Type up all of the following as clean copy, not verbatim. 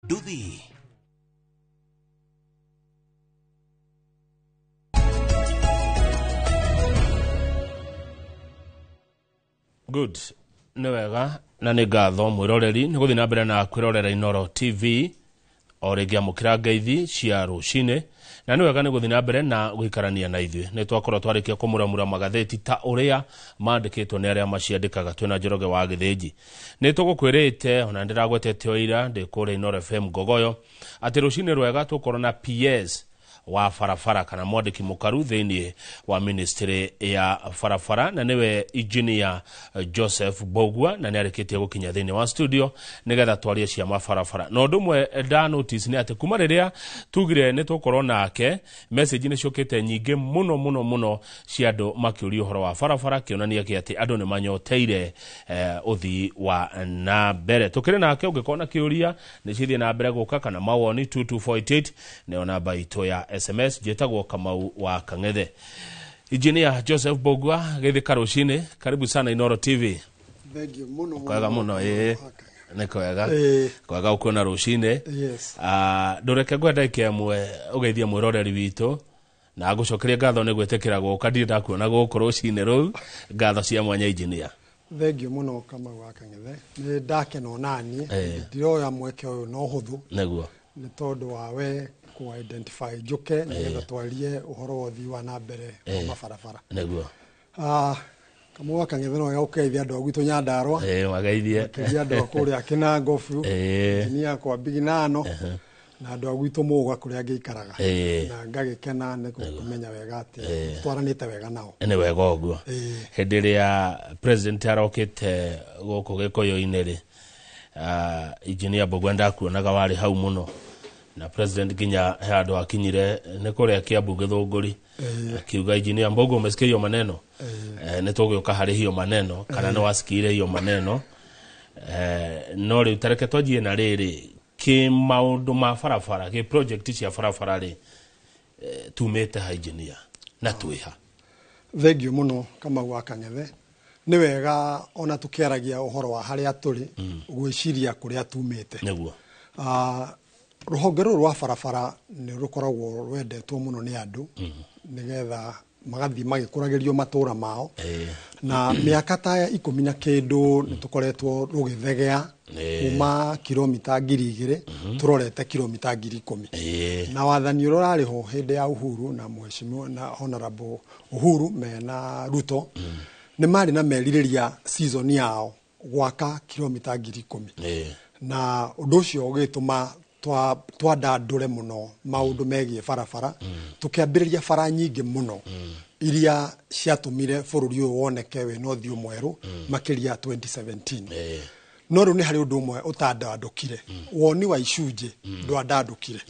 Nduthi. Good, nĩ wega na nĩ ngatho mwĩroreri nĩ gũthiĩ na mbere na kwĩrorera Inooro TV o rĩngĩ amũkĩra ngeithi cia rũcinĩ na nĩ wega nĩ gũthiĩ na mbere na gũikarania na ithuĩ. Nĩ twakorwo twarĩkia kũmuramura magathĩti ta ũrĩa mandĩkĩtwo nĩ arĩa maciandĩkaga. Twĩna Njoroge wa Gĩthĩnji, nĩ tũgũkwĩrĩte ona ndĩragwetete o ira ndĩ kũrĩa Inooro FM Ngogoyo atĩ rũcinĩ rwega tũkorwo na PS wa barabara kana mwandĩki mũkaru thĩinĩ wa ministry ya barabara, na nĩwe engineer Joseph Mbugua, na nĩ arĩkĩtie gũkinya thĩinĩ wa studio nĩgetha twarie cia mabarabara. Na ũndũ ũmwe nda notice nĩ atĩ kuma rĩrĩa tugire nĩ tũkorwo nake, message nĩ ciũkĩte nyingĩ mũno mũno mũno cia andũ makĩũria ũhoro wa barabara, kĩonania kĩ atĩ andũ nĩ manyoteire ũthii wa na mbere. Tũkĩrĩ nake, ũngĩkorwo na kĩũria nĩ cithiĩ na mbere gũka kana mawoni 22488 nĩyo namba itũ ya SMS. Njĩtagwo Kamau wa Kang'ethe. Engineer Joseph Mbugua, gĩthĩka rũcinĩ, karibu sana Inooro TV. Thank you mũno. Kwega mũno, ĩĩ nĩ kwega. Kwega gũkuona rũcinĩ. Yes. Ndũreke ngwe ndagĩka ĩmwe ũgeithie mwĩroreri witũ na ngũcokerie ngatho nĩ gwĩtĩkĩra gũka, ndirĩ ndakuona gũkũ rũcinĩ rũu. Ngatho cia mwanya engineer. Thank you mũno Kamau wa Kang'ethe, nĩ ndakena onaniĩ ndiroya mweke ũyũ na ũhũthũ nĩguo nĩ tondũ wa we kũ identify njũke nĩgetha twarie ũhoro wa ũthii wa na mbere wa mabarabara. Nĩguo. Kamau wa Kang'ethe, no wega ũkeithia andũ a gwitũ Nyandarũa. Ĩĩ, mageithie. Makĩria andũ a kũrĩa Kĩnango biũ, engineer kwa Biginano na andũ a gwitũ Mũga kũrĩa ngĩikaraga, na ngagĩkena nĩ kũmenya wega atĩ twaranĩte wega nao. Nĩ wega ũguo. Hĩndĩ ĩrĩa president arokĩte gũkũ Gĩkũyũ-inĩ rĩ, engineer Mbugua ndakuonaga warĩ hau mũno, na president nginya he handũ akinyire nĩ kũrĩa Kiambu Gĩthũngũri akiuga, "Engineer Mbugua, umesikia hiyo maneno?" Nĩ tũgĩũka harĩ hiyo maneno kana nĩ wasikire hiyo maneno. No rĩu tareke twanjie na rĩrĩ kĩ maũndũ ma barabara, kĩ project cia barabara rĩ, tumĩte ha engineer na twĩha? Thank you mũno Kamau wa Kang'ethe. Nĩ wega ona tũkĩaragia ũhoro wa harĩa tũrĩ gwĩciria kũrĩa tumĩte. Nĩguo. Rũhonge rũrũ rwa barabara nĩ rũkoragwo rwendetwo mũno nĩ andũ nĩgetha magathiĩ magĩkũragĩrio matũra mao, na mĩaka ta 10 na kĩndũ nĩ tũkoretwo rũgĩthegea kuma kilomita 2000 tũrorete kilomita 10,000. Na wathani ũrĩa ũrarĩ ho hĩndĩ ya Uhuru na mheshimiwa na honorable Uhuru mena Ruto nĩ marĩ na merirĩria season yao gwaka kilomita 10,000. Na ũndũ ũcio ũgĩtũma twandandũre mũno maũndũ megiĩ barabara, tũkĩambĩrĩria bara nyingĩ mũno iria ciatũmire bũrũri ũyũ woneke wĩna ũthiũ mwerũ makĩria 2017. No rĩu nĩ harĩ ũndũ ũmwe ũtandandũkire, woni wa icunjĩ ndwandandũkire.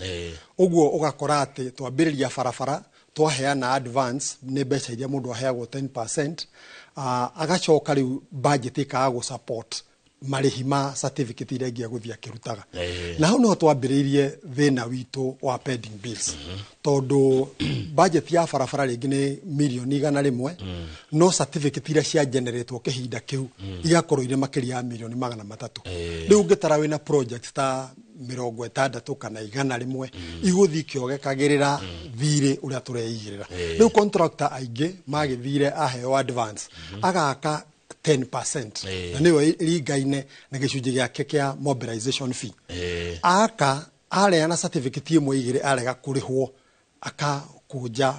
Ũguo ũgakora atĩ twambĩrĩria barabara twaheana advance nĩ mbeca iria mũndũ aheagwo 10%, agacoka rĩu budget ĩkaga gũ support marĩhi ma certificate iria ingĩ egũthiĩ akĩrutaga. Na hau niho twambĩrĩirie thĩna witũ wa pending bills, tondũ budget ya barabara rĩngĩ nĩ mirioni 100, no certificate iria cia generatwo kĩhinda kĩu igakorwo irĩ makĩria ya mirioni 300. Rĩu ũngĩtara wĩna project ta 60 kana 100 igũthiĩ ikĩogekagĩrĩra thirĩ ũrĩa tũreigĩrĩra. Rĩu contractor aingĩ magĩthire aheo advance agaka 10%, na nĩyo ĩringaine na gĩcunjĩ gĩake kĩa mobilization fee. Aka areana certificate ĩmwe igĩrĩ arega kũrĩhwo akakũnja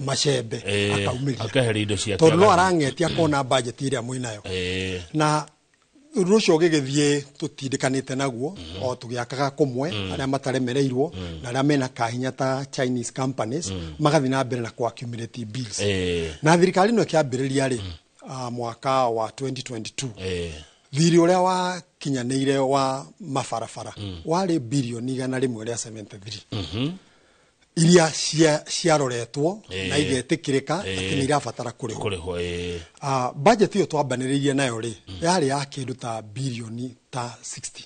macembe, akaumĩria akeheria indo ciake tondũ no agathiĩ. Arang'etia akona budget ĩrĩa mwĩnayo. Na ũndũ ũcio ũgĩgĩthiĩ tũtindĩkanĩte naguo o tũgĩakaga kũmwe, arĩa mataremereirwo na arĩa mena kahinya ta Chinese companies magathiĩ na mbere na kũ accumulate bills. Na thirikari ĩno ĩkĩambĩrĩria rĩ, mwaka wa 2022, thirĩ ũrĩa wakinyanĩire wa mabarabara warĩ birioni 173 iria ciaroretwo na igetĩkĩrĩka atĩ nĩ irabatara kũrĩhwo. Kũrĩhwo, ĩĩ. Budget ĩyo twambanĩrĩirie nayo rĩ, yarĩ ya kĩndũ ta birioni ta 60.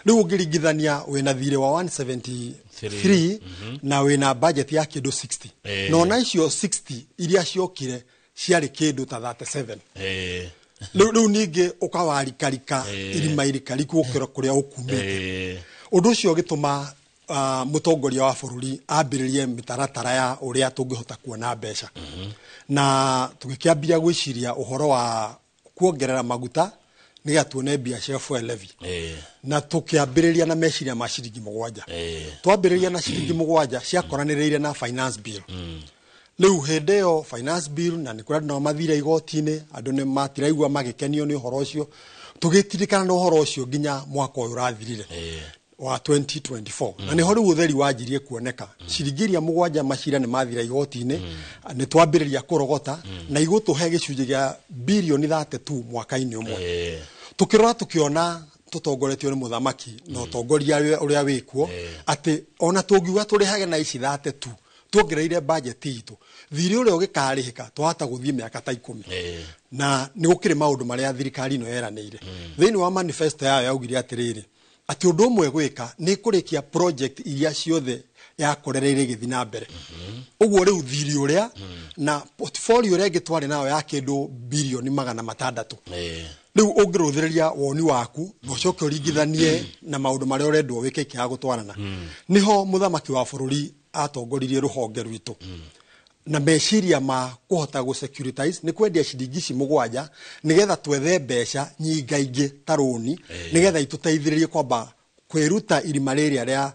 Rĩu ũngĩringithania wĩna thirĩ wa 173 na wĩna budget ya kĩndũ 60, na ona icio 60 iria ciokire ciarĩ kĩndũ ta 37. Rĩu ningĩ ũkawarikarika irima irikariku gũkĩra kũrĩa ũkumĩte. Ũndũ ũcio ũgĩtũma mũtongoria wa bũrũri ambĩrĩrie mĩtaratara ya ũrĩa tũngĩhota kuona mbeca. Na tũgĩkĩambia gwĩciria ũhoro wa kuongerera maguta nĩgetha tuone mbia cia fuel levy. Na tũkĩambĩrĩria na meciria ma ciringi 7. Twambĩrĩria na ciringi 7 ciakoranĩrĩire na finance bill. Rĩu hĩndĩ ĩyo finance bill na nĩ kũrĩ andũ nao mathire igoti-inĩ, andũ nĩ matiraigua magĩkenio nĩ ũhoro ũcio. Tũgĩtirikana na ũhoro ũcio nginya mwaka ũyũ ũrathirire wa 2024. Na nĩho rĩu ũtheri wanjirie kuoneka. Ciringi iria 7 macira nĩ mathira igoti-inĩ, nĩ twambĩrĩria kũrogota na igũtũhe gĩcunjĩ gĩa birioni 32 mwaka-inĩ ũmwe. Tũkĩrora tũkĩona tũtongoretio nĩ mũthamaki na ũtongoria ũrĩa wĩkuo atĩ ona tũngiuga tũrĩhage na ici 32 tuongereire budget itũ thirĩ ũrĩa ũgĩkarĩhĩka twahota gũthiĩ mĩaka ta 10. Na nĩ gũkĩrĩ maũndũ marĩa thirikari ĩno yeranĩire. Thĩinĩ wa manifesto yayo yaugire atĩrĩrĩ, atĩ ũndũ ũmwe gwĩka nĩ kũrĩkia project iria ciothe yakorereire igĩthiĩ na mbere. Ũguo rĩu thirĩ ũrĩa na portfolio ĩrĩa ĩngĩ twarĩ nayo ya kĩndũ birioni 600. Rĩu ũngĩrũthĩrĩria woni waku na ũcoke ũringithanie na maũndũ marĩa ũrendwo wĩke ikĩaga gũtwarana. Nĩho mũthamaki wa bũrũri atongoririe rũhonge rwitũ. Na meciria ma kũhota gũ securitize nĩ kwendia ciringi ici 7 nĩgetha twethe mbeca nyingaingĩ ta rũni nĩgetha itũteithĩrĩrie kwamba kwĩruta irima rĩrĩa rĩa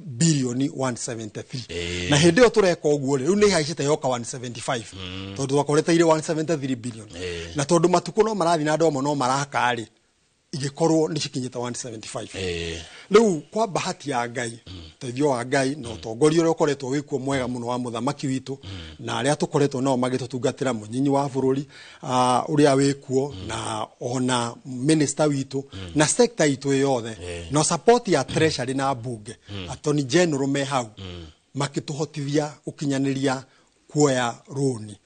birioni 173. Na hĩndĩ ĩyo tũreka ũguo rĩ, rĩu nĩ ihaicĩte yoka 175 tondũ twakorete irĩ 173 billion. Na tondũ matukũ no marathiĩ na andũ amwe no maraka rĩ, igĩkorwo nĩ cikinyĩte 175. Rĩu kwa bahati ya Ngai, ũteithio wa Ngai na ũtongoria ũrĩa ũkoretwo wĩkuo mwega mũno wa mũthamaki witũ na arĩa tũkoretwo nao magĩtũtungatĩra, mũnyinyi wa bũrũri ũrĩa wĩkuo na ona minister witũ na sector itũ yothe na support ya treasury na bunge, Attorney General me hau makĩtũhotithia gũkinyanĩria kuoya rũni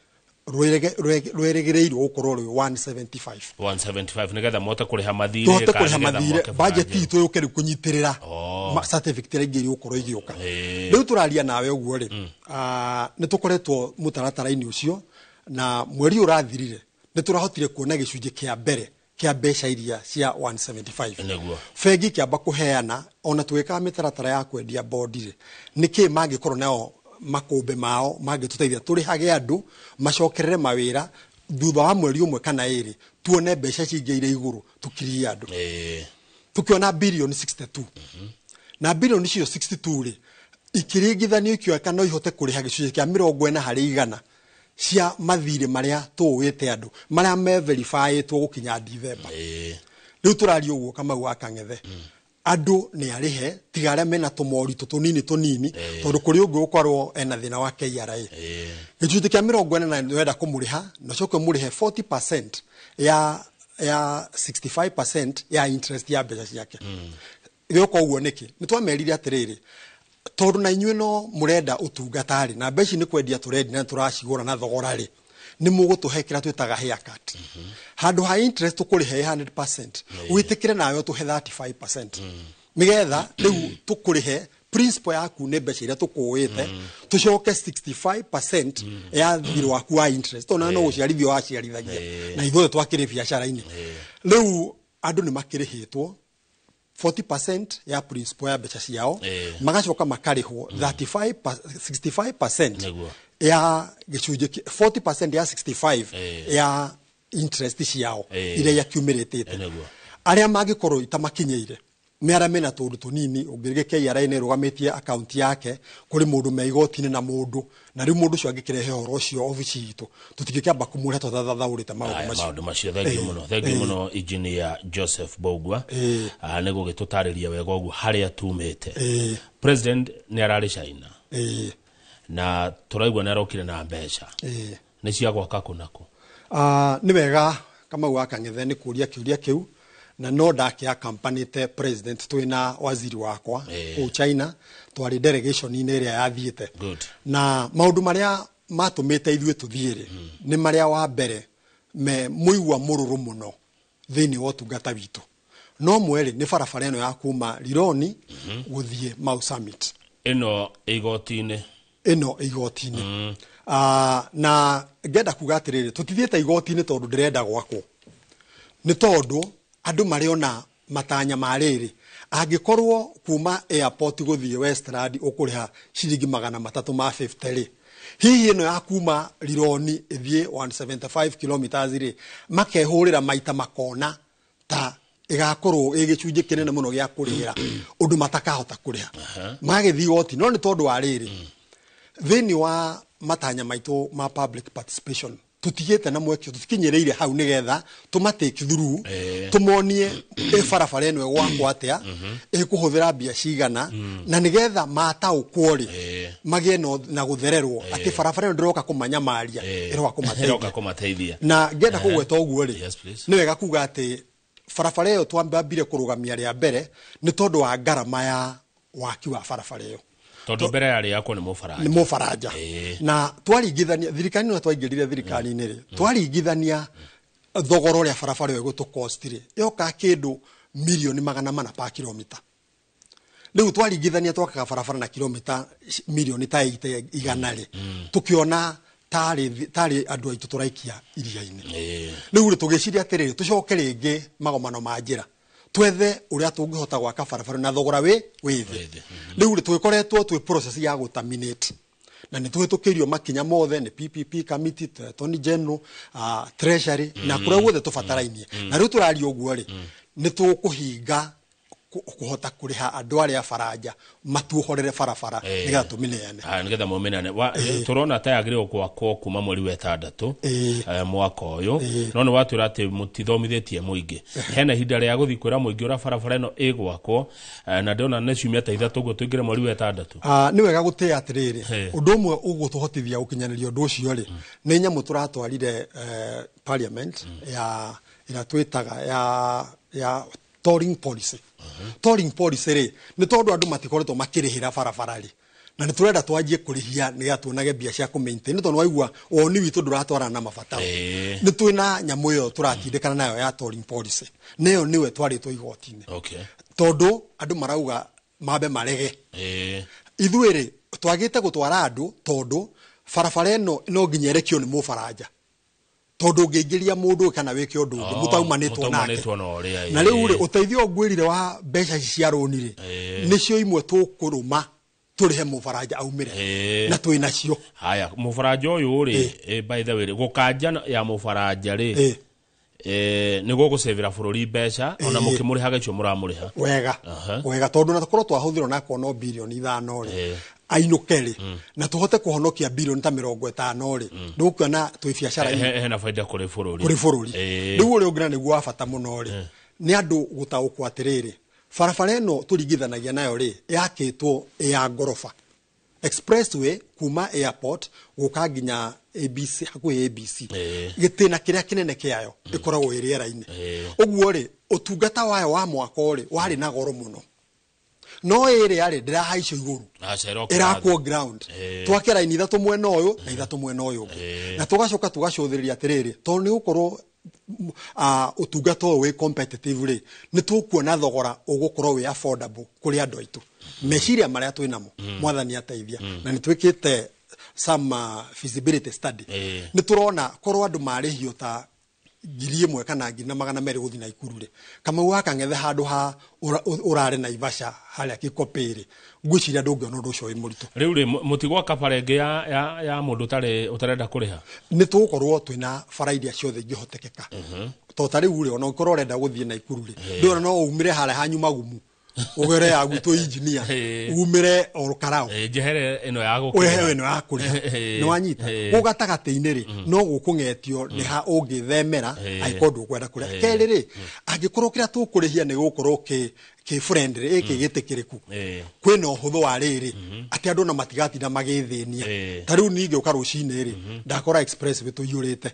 rwĩrĩgĩrĩirwo gũkorwo rwĩ 175. 175 nĩgetha mũhote kũrĩha mathirĩ, tũhote kũrĩha mathirĩ, budget itũ yũke rĩu kũnyitĩrĩra certificate ĩrĩa ingĩ ĩgũkorwo ĩgĩũka. Rĩu tũraria nawe ũguo rĩ, nĩ tũkoretwo mũtaratara-inĩ ũcio na mweri ũrathirire nĩ tũrahotire kuona gĩcunjĩ kĩa mbere kĩa mbeca iria cia 175. Bengi ikĩamba kũheana ona tũgĩkaga mĩtaratara ya kwendia bondi rĩ, nĩkĩ mangĩkorwo nao makũmbĩ mao mangĩtũteithia tũrĩhage andũ macokerere mawĩra thutha wa mweri ũmwe kana ĩrĩ, tuone mbeca cingĩire igũrũ tũkirie andũ. Tukiona birioni 62. Na birioni icio 62 rĩ, ikĩringithanio ikĩoeka no ihote kũrĩha gĩcunjĩ kĩa 40 harĩ igana cia mathirĩ marĩa tũũĩte andũ marĩa me verifyĩtwo gũkinya Dithemba. Rĩu tũraria ũguo Kamau wa Kang'ethe. Andũ nĩ arĩhe tiga arĩa mena tũmoritũ tũnini tũnini tondũ kũrĩ ũngĩ ũkorwo ena thĩna wa KRA. Gĩcunjĩ kĩa 40 na nĩwenda kũmũrĩha na ũcoke ũmũrĩhe 40% ya 65% ya interest ya mbeca ciake. Gĩoka ũguo nĩkĩ? Nĩ twamerire atĩrĩrĩ, tondũ na inyuĩ no mũrenda ũtungata rĩ, na mbeca ici nĩ kwendia tũrendia na tũracigũra na thogora rĩ, nĩ mũgũtũhe kĩrĩa twĩtaga haircut. Handũ ha interest tũkũrĩhe 100%, wĩtĩkĩre nawe ũtũhe 35%. Nĩgetha rĩu tũkũrĩhe principal yaku nĩ mbeca iria tũkũĩte, tũcoke 65% ya thirĩ waku wa interest, tondũ no gũciarithio waciarithagia na ithuothe twakĩrĩ biacara-inĩ. Rĩu andũ nĩ makĩrĩhĩtwo 40% ya principal ya mbeca ciao, magacoka makarĩhwo 65% ya gĩcunjĩ 40% ya 65 ya interest ciao iria iakiumĩrĩtĩte. Arĩa mangĩkorwo itamakinyĩire nĩ arĩa mena tũũndũ tũnini, ũngĩrĩge KRA nĩ ĩrũgamĩtie akaunti yake kũrĩ mũndũ me igoti-inĩ na mũndũ, na rĩu mũndũ ũcio angĩkĩrehe ũhoro ũcio obici itũ tũtingĩkĩamba kũmũrĩha tũtathathaũrĩte maũndũ macio. Maũndũ macio. Thank you mũno, thank you mũno Engineer Joseph Mbugua nĩ gũgĩtũtarĩria wega ũguo harĩa tumĩte. President nĩ ararĩ China na tũraigua nĩ arokire na mbeca nĩ cia gwaka kũ na kũ? Nĩ wega Kamau wa Kang'ethe nĩ kũria kĩũria kĩu, na no ndakĩa accompanyĩte president twĩna waziri wakwa kũu China, twarĩ delegation-inĩ ĩrĩa yathiĩte. Na maũndũ marĩa matũmĩte ithuĩ tũthiĩ rĩ, nĩ marĩa wa mbere me mũigua mũrũrũ mũno thĩinĩ wa ũtungata witũ. No mwerĩ nĩ barabara ĩno ya kuma Rironi gũthiĩ Mau Summit. Ĩno igoti-inĩ. Ĩno igoti-inĩ. Na ngenda kuga atĩrĩrĩ, tũtithiĩte igoti-inĩ tondũ ndĩrenda gwakwo. Nĩ tondũ andũ marĩona matanya ma rĩrĩ Angĩkorwo kuma airport gũthiĩ Westland ũkũrĩha ciringi 350 rĩ, hihi ĩno ya kuma Rironi ĩthiĩ 175 kilometers rĩ, makehũrĩra maita makona ta ĩgakorwo ĩ gĩcunjĩ kĩnene mũno gĩa kũrĩhĩra ũndũ matakahota kũrĩha, magagĩthiĩ igoti. No nĩ tondũ wa rĩrĩ, thĩinĩ wa matanya maitũ ma public participation tutigĩte na mweke, tutikinyĩrĩire hau nĩgetha tũmatake through, tũmonie ĩ barabara ĩno ĩgwakwo atĩa, ĩkũhũthĩra mbia cigana, na nĩgetha mataũkwo rĩ, magĩe na gũthererwo atĩ barabara ĩno ndĩroka kũmanyamaria, ĩroka kũmateithia. Ĩroka kũmateithia. Na ngenda kũgweta ũguo rĩ, Yes, please. nĩ wega kuga atĩ barabara ĩyo twambire kũrũgamia rĩa mbere nĩ tondũ wa ngarama ya waki wa barabara ĩyo. Tondũ mbere yarĩ yakwo nĩ mũbaranja. Nĩ mũbaranja. Na twaringithania thirikari ĩno, twaingĩrire thirikari-inĩ rĩ, twaringithania thogora ũrĩa barabara ĩyo ĩgũtũ rĩ, yoka kĩndũ 400 million pa kilomita. Rĩu twaringithania twakaga barabara na kilomita milioni ta 80 igana rĩ, tũkĩona tarĩ andũ aitũ tũraikia iria-inĩ. Rĩu rĩ, tũgĩciria atĩrĩrĩ, tũcoke rĩngĩ magomano ma njĩra, twethe ũrĩa tũngĩhota gwaka barabara na thogora wĩ thĩ. Wĩ thĩ. Rĩu rĩ, tũgĩkoretwo twĩ process ya gũterminate na nĩ tũhĩtũkĩirio makinya mothe nĩ PPP committee, Attorney General, Treasury na kũrĩa guothe tũbatarainie. Na rĩu tũraria ũguo rĩ, nĩ tũkũhinga kũhota kũrĩha andũ arĩa baranja matuohorere barabara nĩgetha tũmĩneane. Ah, nĩgetha mũmĩneane. Tũrona ta yagĩrĩirwo gwakwo kuma mweri wa ĩtandatũ mwaka ũyũ, no nĩ watwĩra atĩ mũtithomithĩtie mũingĩ. Hena ihinda rĩa gũthiĩ kwĩra mũingĩ ũrĩa barabara ĩno ĩgwakwo, na ndĩrona nĩ ciumia ta 3 ũguo tũingĩre mweri wa ĩtandatũ. Ah, nĩ wega gũtĩĩa atĩrĩrĩ, ũndũ ũmwe ũgũtũhotithia gũkinyanĩria ũndũ ũcio rĩ, nĩ nyamũ tũratwarire parliament ya ĩrĩa twĩtaga ya tolling policy. Tolling policy rĩ, nĩ tondũ andũ matikoretwo makĩrĩhĩra barabara rĩ, na nĩ tũrenda twanjie kũrĩhia nĩgetha tuonage mbia cia kũ-maintain, nĩ tondũ waigua woni witũ ndũratwarana na mabataro. Nĩ twĩna nyamũ ĩyo tũratindĩkana nayo ya tolling policy, nĩyo nĩwe twarĩtwo igoti-inĩ, tondũ andũ marauga mambe marege. Ithuĩ rĩ, twagĩte gũtwara andũ tondũ barabara ĩno no nginya ĩrekio nĩ mũbaranja, tondũ ũngĩingĩria mũndũ kana wĩke ũndũ ũngĩ mũtaumanĩtwo nake. Mũtaumanĩtwo na ũrĩa. Na rĩu rĩ, ũteithio ngwĩrire wa mbeca ici cia rũni rĩ, nĩcio imwe tũkũrũma tũrĩhe mũbaranja aumĩre, na twĩ nacio. Haya, mũbaranja ũyũ rĩ, by the way rĩ, gũkanja ya mũbaranja rĩ, nĩ gũgũcĩvĩra bũrũri mbeca ona mũkĩmũrĩhaga icio mũramũrĩha. Wega. Wega, tondũ na tũkorwo twahũthĩrwo nakorwo no 5 bilioni rĩ, ainũke rĩ, na tũhote kũhonokia 50 bilioni rĩ, ndũkuona twĩ biacara-inĩ. Hena baida kũrĩ bũrũri. Kũrĩ bũrũri. Rĩu ũrĩa ũngĩ na nĩguo wa bata mũno rĩ, nĩ andũ gũtaũkwo atĩrĩrĩ, barabara ĩno tũringithanagia nayo rĩ, yakĩtwo ĩ ya ngoroba, expressway kuma airport gũka nginya ABC, hakuhĩ ABC. Gĩtĩna kĩrĩa kĩnene kĩayo ĩkoragwo ĩ rĩera-inĩ. Ũguo rĩ, ũtungata wayo wa mwako rĩ, warĩ na goro mũno, no ĩrĩa rĩ, ndĩrahaicio igũrũ. Aca, ĩroka Ĩrakwo ground. Twake raini 3 mwena ũyũ na 3 mwena ũyũ ũngĩ, na tũgacoka tũgacũthĩrĩria atĩrĩrĩ, tondũ nĩ gũkorwo ũtungata ũyũ wĩ competitive rĩ, nĩ tũkuona thogora ũgũkorwo wĩ affordable kũrĩ andũ aitũ. Meciria marĩa twĩ namo, mwathani ateithia, na nĩ twĩkĩte some feasibility study, nĩ tũrona korwo andũ marĩhio ta 1,000 kana 1,200 gũthiĩ Naikuru rĩ, Kamau wa Kang'ethe handũ ha ũrare Naivasha harĩa Kikopĩ rĩ, ngwĩciria ndũngĩona ũndũ ũcio wĩ mũritũ. Rĩu rĩ, mũtigwaka bara ĩngĩ ya mũndũ ũtarĩ ũtarenda kũrĩha? Nĩ tũgũkorwo twĩna bara iria ciothe ingĩhotekeka, to ta rĩu rĩ, ona ũngĩkorwo ũrenda gũthiĩ Naikuru rĩ, ndũrona no umĩre harĩa hanyu magumu, ũgere ya gwitũ engineer, umĩre o karao. Njehere ĩno ya ũrehe gũkĩrĩha. Ĩno ya kũrĩha. Nĩ wanyita? Gũkũ gatagatĩ-inĩ rĩ, no gũkũng'etio nĩ ha ũngĩthemera angĩkorwo ndũkwenda kũrĩha. Kerĩ rĩ, angĩkorwo kĩrĩa tũkũrĩhia nĩ gũkorwo kĩ friendly, ĩ kĩgĩtĩkĩrĩku, kwĩna ũhũthũ wa rĩrĩ atĩ andũ ona matigatinda magĩthĩnia. Ta rĩu ningĩũka rũcinĩ rĩ, ndakora express tũiyũrĩte,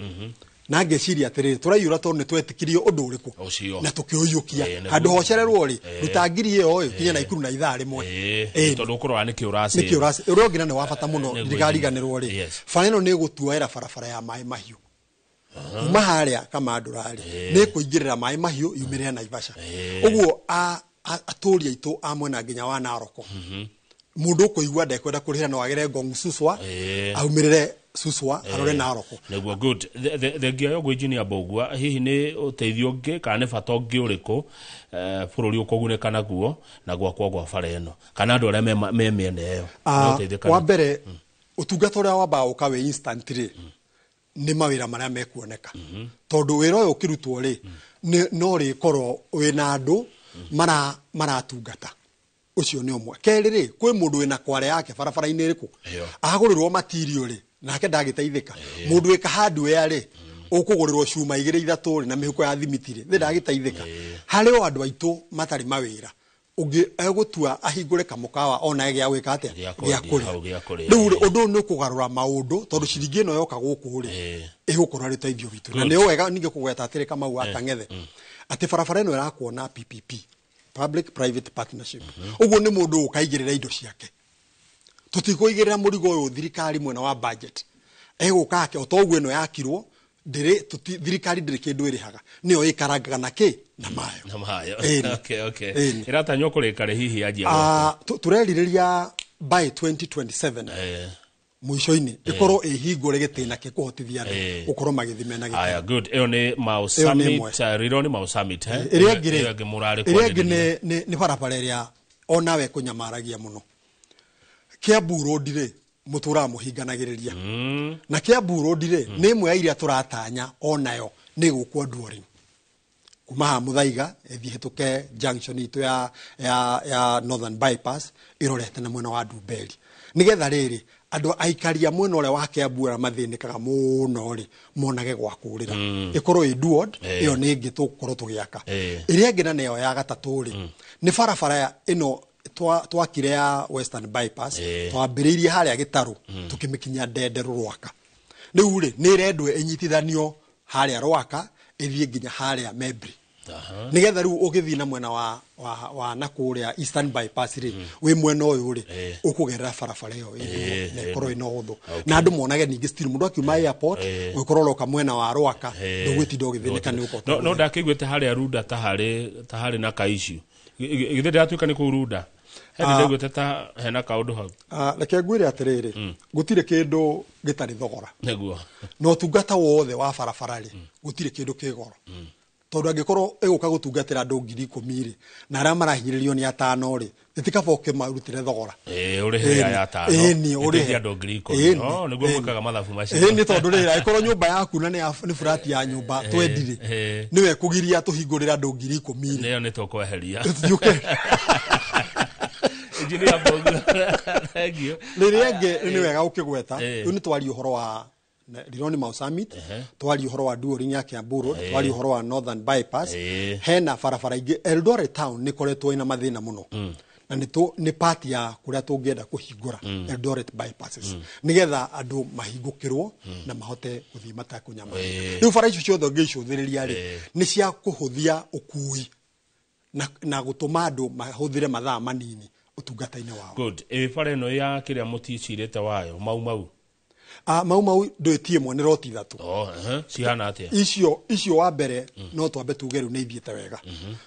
na ngĩciria atĩrĩrĩ, tũraiyũra tondũ nĩ twetĩkirio ũndũ ũrĩkũ? Ũcio. Na tũkĩũiyũkia. Nĩguo. Handũ hocererwo rĩ, ruta 1,000 ĩyo ĩ kinya Naikuru na ithaa rĩmwe. Tondũ ũkũrora nĩkĩ ũracĩ. Nĩkĩ ũraci. Ũrĩa ũngĩ na nĩ wa bata mũno, Nĩguo. ndikariganĩrwo rĩ, bara ĩno nĩ ĩgũtuoera barabara ya maĩ mahiũ kuma harĩa Kamandũra rĩ, nĩ ĩkũingĩrĩra maĩ mahiũ yumĩrĩre Naivasha. Ũguo atũri aitũ a mwena nginya wa Naroko, mũndũ ũkũigua ndekwenda kũrĩhĩra no agere Ngong Suswa, aumĩrĩre Suswa arore Narok. Nĩguo, good. Thengia yo gwĩ Engineer Mbũgua, hihi nĩ ũteithio ũngĩ kana nĩ bata ũngĩ ũrĩkũ bũrũri ũkũgunĩka naguo na gwakwo gwa bara ĩno, kana andũ arĩa me mĩena ĩyo nĩũteithĩka? Wa mbere, ũtungata ũrĩa wambaga gũka wĩ instant rĩ, nĩ mawĩra marĩa mekuoneka, tondũ wĩra ũyũ ũkĩrutwo rĩ, no rĩkorwo wĩna andũ maratungata. Ũcio nĩ ũmwe. Kerĩ rĩ, kwĩ mũndũ wĩna kware yake barabara-inĩ ĩrĩkũ, agũrĩrwo matirio rĩ, nake ndagĩteithĩka. Mũndũ wĩka hardware rĩ, ũkũgũrĩrwo cuma igĩrĩ ithatũ rĩ, na mĩhuko ya thimiti rĩ, thĩ ndagĩteithĩka. Harĩ o andũ aitũ matarĩ mawĩra, ũngĩ egũtua ahingũre kamũkawa ona gĩa gwĩka atĩa? Gĩa gĩa kwendia, kũrĩa. Hau gĩa kũrĩa. Rĩu rĩ, ũndũ ũyũ nĩ ũkũgarũra maũndũ, tondũ ciringi ĩno yoka gũkũ rĩ, ĩgũkorwo arĩ ũteithio witũ. Na nĩ wega ningĩ kũgweta atĩrĩ, Kamau wa Kang'ethe, atĩ barabara ĩno ĩrakwo na PPP, public private partnership. Ũguo nĩ mũndũ ũkaigĩrĩra indo ciake, tũtikũigĩrĩra mũrigo ũyũ thirikari mwena wa budget. Egũka ake o ta ũguo ĩno yakirwo ndĩrĩ thirikari ndĩrĩ kĩndũ ĩrĩhaga, nĩyo ĩkarangaga na kĩ na mayo. Na mayo. Ĩni. Okay. Ĩni. Ĩratanywo kũrĩka rĩ hihi yanjia gwakwo? Tũrerirĩria by 2027 mũico-inĩ ĩkorwo ĩhingũre gĩtĩna kĩkũhotithia andũ gũkorwo magĩthiĩ mena gĩkeno. Aya, good. Ĩyo nĩ Mau Ĩyo nĩ Summit, ĩmwe. Rironi Mau Summit, eh? Ĩrĩa ĩngĩ rĩ, Ĩyo ĩngĩ mũrarĩ ĩrĩa ĩngĩ kwarĩrĩria. nĩ barabara ĩrĩa onawe kũnyamaragia mũno, Kiambu Road rĩ, mũtũraga mũhinganagĩrĩria. Na Kiambu Road rĩ, nĩ ĩmwe ya iria tũratanya onayo nĩ ĩgũkwo duoring kuma haha Muthaiga ĩthiĩ hĩtũke junction itũ ya Northern Bypass ĩrorete na mwena wa Ndumberi, nĩgetha rĩrĩ andũ aikari a mwena ũrĩa wa Kiambu arĩa mathĩnĩkaga mũno rĩ, monage gwa kũrĩra, ĩkorwo ĩ duod. Ĩyo nĩ ĩngĩ tũgũkorwo tũgĩaka. Ĩrĩa ĩngĩ na nĩyo ya gatatũ rĩ, nĩ barabara ĩno twakire ya Western Bypass. Twambĩrĩirie harĩa Gĩtarũ, tũkĩmĩkinyia Ndenderũ Rwaka. Rĩu rĩ, nĩ ĩrendwo ĩnyitithanio harĩa Rwaka ĩthiĩ nginya harĩa Membri, nĩgetha rĩu ũgĩthiĩ na mwena wa na kũrĩa Eastern Bypass rĩ, wĩ mwena ũyũ rĩ, ũkũgerera barabara ĩyo ĩĩ na ĩkorwo ĩna ũhũthũ, na andũ monage ningĩ still mũndũ akiuma airport ũgĩkorwo ũroka mwena wa Rwaka, ndũgwĩtinda ũgĩthĩnĩka nĩ ũkota. No ndakĩiguĩte harĩa Runda ta harĩ na ka issue. Githĩ ndĩratuĩka nĩ kũu Runda he ndĩraiguĩte ta hena kaũndũ hau? Reke ngwĩre atĩrĩrĩ, gũtirĩ kĩndũ gĩtarĩ thogora. Na ũtungata wothe wa barabara rĩ, gũtirĩ kĩndũ kĩ goro, tondũ angĩkorwo ĩgũka gũtungatĩra andũ 10,000 rĩ, na arĩa marahinyĩrĩrio nĩ atano rĩ, ĩtikaba ũkĩmarutĩre thogora. Ĩĩ, ũrĩhe aya atano. Ĩni, ũrĩhe. Ĩteithie andũ 10,000. Ĩni, Oh, nĩguo ĩni. mwĩkaga mathabu macio. Ĩni, tondũ rĩrĩ, angĩkorwo nyũmba yaku na nĩ burati ya nyũmba twendi rĩ, nĩwe kũgiria tũhingũrĩre andũ 10,000 rĩ, Nĩyo nĩ tũkweheria. Tũtiũke. Engineer Mbũgua, thank you. Rĩrĩa ĩngĩ nĩ wega ũkĩgweta, rĩu nĩ twaria ũhoro wa Rironi Mau Summit, twaria ũhoro wa duoring ya Kiambu Road, twaria ũhoro wa Northern Bypass. Hena barabara ingĩ. Eldoret Town nĩ ĩkoretwo ĩna mathĩna mũno, na nĩ part ya kũrĩa tũngĩenda kũhingũra Eldoret bypasses, nĩgetha andũ mahingũkĩrwo na mahote gũthiĩ matekũnyamarĩka. Rĩu bara icio ciothe ũngĩicũthĩrĩria rĩ, nĩ cia kũhũthia ũkui na gũtũma andũ mahũthĩre mathaa manini ũtungata-inĩ wao. Good. Ĩ bara ĩno ya kĩrĩa mũticirĩte wayo Mau Mau? Mau Mau ndũĩtie ĩmwe, nĩ roti ithatũ. Oh, cihana atĩa? Icio wa mbere no twambe tuge rĩu nĩ ithiĩte wega,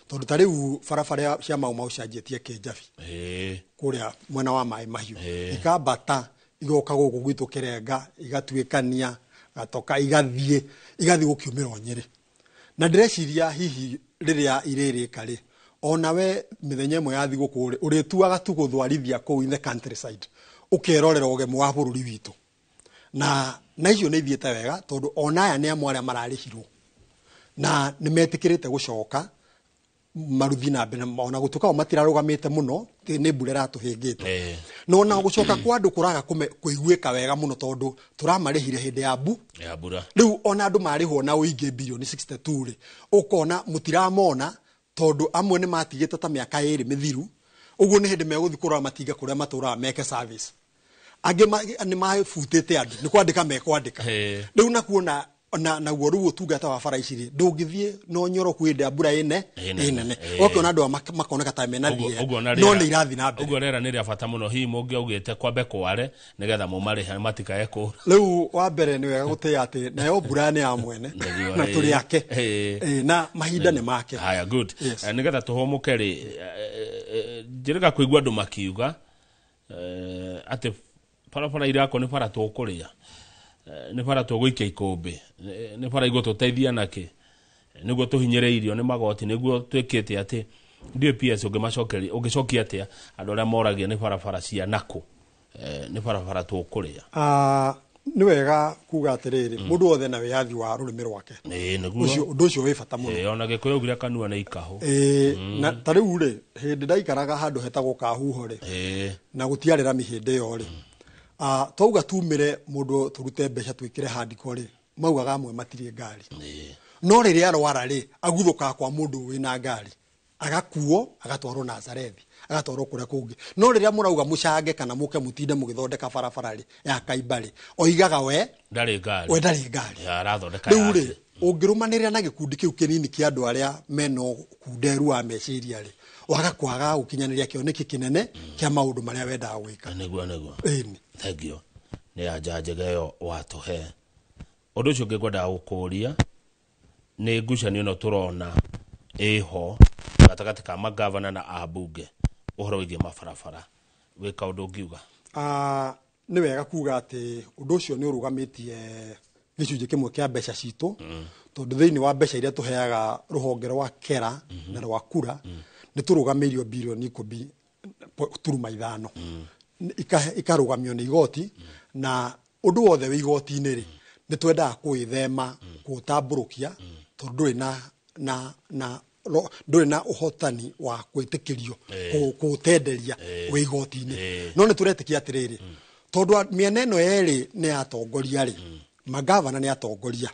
tondũ ta rĩu barabara cia Mau Mau cianjĩtie Kĩnjabi kũrĩa mwena wa Maĩ Mahiũ, ikambata igoka gũkũ gwitũ Kĩrenga, igatuĩkania Gatoka, igathiĩ gũkiumĩra o Nyĩrĩ. Na ndĩreciria hihi rĩrĩa irĩrĩka rĩ, onawe mĩthenya ĩmwe ya thigũkũ rĩ, ũrĩtuaga tu gũthwarithia kũu in the countryside, ũkerorera ũgemu wa bũrũri witũ. Na icio nĩ ithiĩte wega, tondũ ona aya nĩ amwe arĩa mararĩhirwo na nĩ metĩkĩrĩte gũcoka maruthi na mbere, ona gũtuĩka o matirarũgamĩte mũno, nĩ mbura ĩratũhĩngĩte. No ona gũcoka kwa andũ kũraga kũiguĩka wega mũno, tondũ tũramarĩhire hĩndĩ ya mbu Ya mbura. Rĩu ona andũ marĩhwo na ũingĩ birioni 62 rĩ, ũkona mũtiramona, tondũ amwe nĩ matigĩte ta mĩaka 2 mĩthiru ũguo, nĩ hĩndĩ megũthiĩ kũrora matinga kũrĩa matũraga meke service. Angĩ nĩ mabutĩte andũ nĩ kwandĩka mekwandĩka. Rĩu nakuona na naguo rĩu ũtungata wa bara ici rĩ, ndũngĩthiĩ na ũnyoroku hĩndĩ ya mbura ĩne Ĩnene. ĩnene, ũkĩona andũ aya makoneka ta mena Ũguo thia, ona no rĩera- nĩ irathiĩ na mbere. Ũguo rĩera nĩ rĩa bata mũno, hihi mũngĩaugĩte kwambe kware nĩgetha mũmarĩhe matikae kũra. Rĩu wa mbere nĩ wega gũtĩĩa atĩ nayo mbura nĩ ya mwene na tũrĩ ake. Na mahinda nĩ make. Haya, good. Yes. Nĩgetha tũhũmũke rĩ, njĩrĩga kũigua andũ makiuga atĩ barabara irakwo nĩ bara tũkũrĩa. Nĩ bara tũgũikia ikũmbĩ, nĩ bara igũtũteithia nakĩ, nĩguo tũhinyĩrĩirio nĩ magoti, nĩguo twĩkĩte atĩ ndiũ PS ũngĩmacokeria, ũngĩcokia atĩa andũ arĩa moragia nĩ barabara cia nakũ, nĩ barabara tũkũrĩa? Nĩ wega kuga atĩrĩrĩ, mũndũ wothe na wĩyathi wa rũrĩmĩ rwake. Ĩĩ nĩguo. Ũcio ũndũ ũcio wĩ bata mũno. Ĩĩ, ona Gĩkũyũ augire kanua nĩ ikahũ. Ĩĩ, na ta rĩu rĩ, hĩndĩ ndaikaraga handũ hetagwo Kahuho rĩ, na gũtiarĩ rami hĩndĩ ĩyo rĩ, twauga tumĩre mũndũ tũrute mbeca twĩkĩre handiko rĩ, maugaga amwe matirĩ ngari. No rĩrĩa arwara rĩ, aguthũkaga kwa mũndũ wĩna ngari, agakuo agatwarwo Nazarethi, agatwarwo kũrĩa kũngĩ. No rĩrĩa mũrauga mũcange kana mũke mũtinde mũgĩthondeka barabara rĩ ya Kaimba rĩ, oigaga we ndarĩ ngari, we ndarĩ ngari, arathondeka rĩu rĩ, ũngĩrũmanĩrĩra na gĩkundi kĩu kĩnini kĩa andũ arĩa mena ũkunderu wa meciria rĩ, waga kwaga gũkinyanĩria kĩoneki kĩnene kĩa maũndũ marĩa wendaga gwĩka. Nĩguo nĩguo. Ĩni. Thank you nĩ anja njega ĩyo watũhe. Ũndũ ũcio ũngĩ ngwendaga gũkũria nĩ ngucanio ĩno tũrona ĩho gatagatĩ ka magavana na ambunge ũhoro wĩgiĩ mabarabara, wĩ kaũndũ ũngiuga? Nĩ wega kuga atĩ ũndũ ũcio nĩ ũrũgamĩtie gĩcunjĩ kĩmwe kĩa mbeca citũ, tondũ thĩinĩ wa mbeca iria tũheaga rũhonge rwa KERA na rwa KURA, nĩ tũrũgamĩirio birioni 10.5, ikarũgamio nĩ igoti, na ũndũ wothe wĩ igoti-inĩ rĩ, nĩ twendaga kũwĩthema kũũtambũrũkia, tondũ ndũrĩ na na na ndũrĩ na ũhotani wa gwĩtĩkĩrio kũũtenderia wĩ igoti-inĩ. No nĩ tũretĩkia atĩrĩrĩ, tondũ mĩena ĩno yerĩ nĩ atongoria rĩ, magavana nĩ atongoria,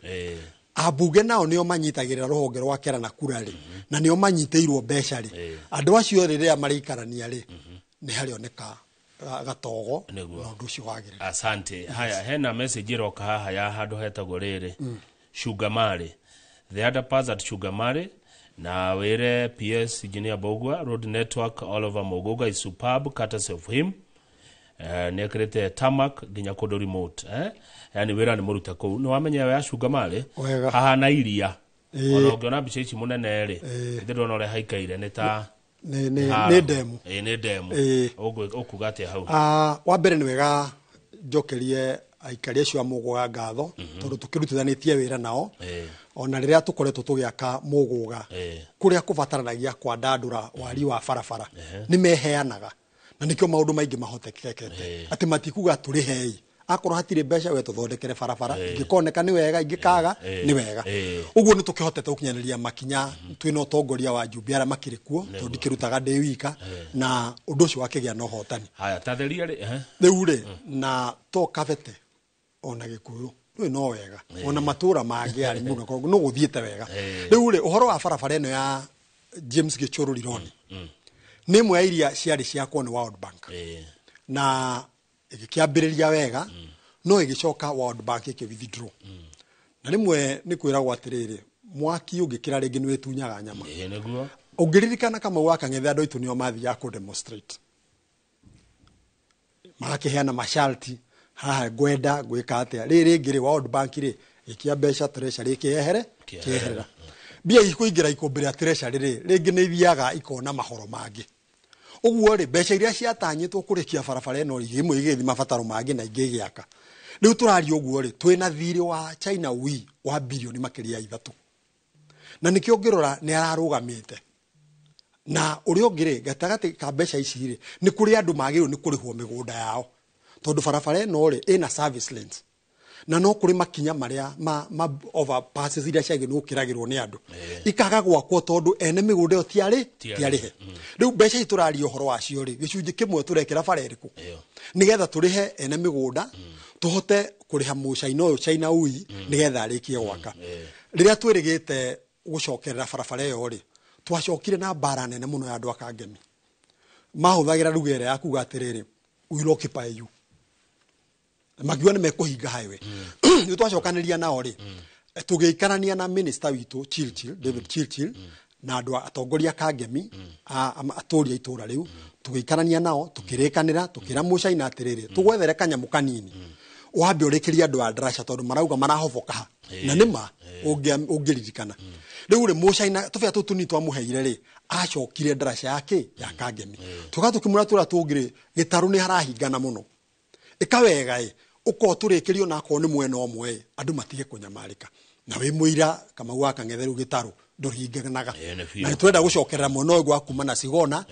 ambunge nao nĩo manyitagĩrĩra rũhonge rwa KERA na KURA rĩ, na nĩo manyitĩirwo mbeca rĩ, andũ acio rĩrĩa marĩikarania rĩ, nĩ harĩoneka gatogo na ũndũ ũcio wagĩrĩre. Asante. Haya, hena message ĩroka haha ya handũ hetagwo rĩrĩ Shugamari, the underpass at Shugamari, na wĩre PS Engineer Mbugua road network all over Muguga is superb, courtesy of him. Nĩ ekĩrĩte tarmac nginya kũndũ remote, eh? Yani wĩra nĩ mũrute kũu. Nĩ wamenya ĩyo ya Shugamari Wega. hahana iria, ona ũngĩona mbica ici mũnene rĩ, ithe ndona ũrĩa haikaire nĩ ta nĩ ndemu. Ĩĩ, nĩ ndemu. Ũkuga atĩa hau? Wa mbere nĩ wega njokerie aikari acio a Mũgũga ngatho, tondũ tũkĩrutithanĩtie wĩra nao, ona rĩrĩa tũkoretwo tũgĩaka Mũgũga, kũrĩa kũbataranagia kwandandũra wari wa barabara, nĩ meheanaga, na nĩkĩo maũndũ maingĩ mahotekekete, atĩ matikuga tũrĩhei, akorwo hatirĩ mbeca we tũthondekere barabara, ingĩkoneka nĩ wega, ingĩkaga nĩ wega. Ũguo nĩ tũkĩhotete gũkinyanĩria makinya twĩna ũtongoria wa njumbe arĩa makĩrĩ kuo, tondũ ndikĩrutaga ndĩ wika, na ũndũ ũcio wakĩgĩa na ũhotani. Haya, tatheria rĩ. Rĩu rĩ, na to Kabete ona Gĩkũyũ rĩu no wega, ona matũra mangĩ arĩ mũno no gũthiĩte wega. Rĩu rĩ, ũhoro wa barabara ĩno ya James Gĩchũrũ Rironi nĩ ĩmwe ya iria ciarĩ ciakwo nĩ World Bank, na ĩgĩkĩambĩrĩria wega, no ĩgĩcoka World Bank ĩkĩ withdraw. Na rĩmwe nĩ kwĩragwo atĩrĩrĩ, mwaki ũngĩkĩra rĩngĩ nĩ wĩtunyaga nyama. Ĩĩ nĩguo. Ũngĩririkana Kamau wa Kang'ethe, andũ aitũ nĩo mathiaga kũ demonstrate, magakĩheana masharti, haha ngwenda gwĩka atĩa. Rĩrĩ rĩngĩ rĩ, World Bank rĩ ĩkia mbeca treasury ĩkĩehere kĩeherera mbia ikũingĩra ikũmbĩ rĩa treasury rĩ, rĩngĩ nĩ ithiaga ikona mahoro mangĩ. Ũguo rĩ, mbeca iria ciatanyĩtwo kũrĩkia barabara ĩno rĩ, imwe igĩthiĩ mabataro mangĩ na ingĩ igĩaka. Rĩu tũraria ũguo rĩ, twĩna thirĩ wa China wi wa birioni makĩria ya 3, na nĩkĩo ũngĩrora nĩ ararũgamĩte. Na ũrĩa ũngĩ rĩ, gatagatĩ ka mbeca ici rĩ, nĩ kũrĩ andũ magĩrĩirwo nĩ kũrĩhwo mĩgũnda yao, tondũ barabara ĩno rĩ ĩna service lanes, na no kũrĩ makinya marĩa ma overpasses iria ciagĩrĩirwo nĩ gũkĩragĩrwo nĩ andũ ikaga gwakwo, tondũ ene mĩgũnda ĩyo tiarĩ tiarĩhe. Rĩu mbeca ici tũraria ũhoro wacio rĩ, gĩcunjĩ kĩmwe tũrekĩra bara ĩrĩkũ nĩgetha tũrĩhe ene mĩgũnda, tũhote kũrĩha mũcaina ũyũ China ui nĩgetha arĩkie gwaka. Rĩrĩa twĩrĩgĩte gũcokerera barabara ĩyo rĩ, twacokire na mbara nene mũno ya andũ a Kangemi, mahũthagĩra ruga ĩrĩa ya kuga atĩrĩrĩ, we will occupy you, makiuga nĩ mekũhinga highway. Nĩ twacokanĩria nao rĩ, tũgĩikarania na minister witũ Chilchil, David Chilchil, na andũ atongoria Kangemi, atũri a itũra rĩu, tũgĩikarania nao, tũkĩrĩkanĩra, tũkĩra mũcaina atĩrĩrĩ, tũgwethere kanyamũ kanini wambe ũrĩkĩrie andũ a ndaraca, tondũ marauga marahoboka ha, na nĩ ma ũngĩririkana. Rĩu rĩ, mũcaina tũbĩa tũtũ tũnini twamũheire rĩ, acokire ndaraca yake ya Kangemi, tũga tũkĩmũra tũrĩa tũngĩ rĩ, gĩtarũ nĩ harahingana mũno, ĩka wega ĩ Ũkorwo tũrĩkĩrio na akorwo nĩ mwena ũmwe andũ matige kũnyamarĩka. Na wĩ mũira Kamau wa Kang'ethe rĩu gĩtarũ ndũringanaga. Na nĩtũrenda gũcokerera mwena ũyũ gwa kuma na Sigona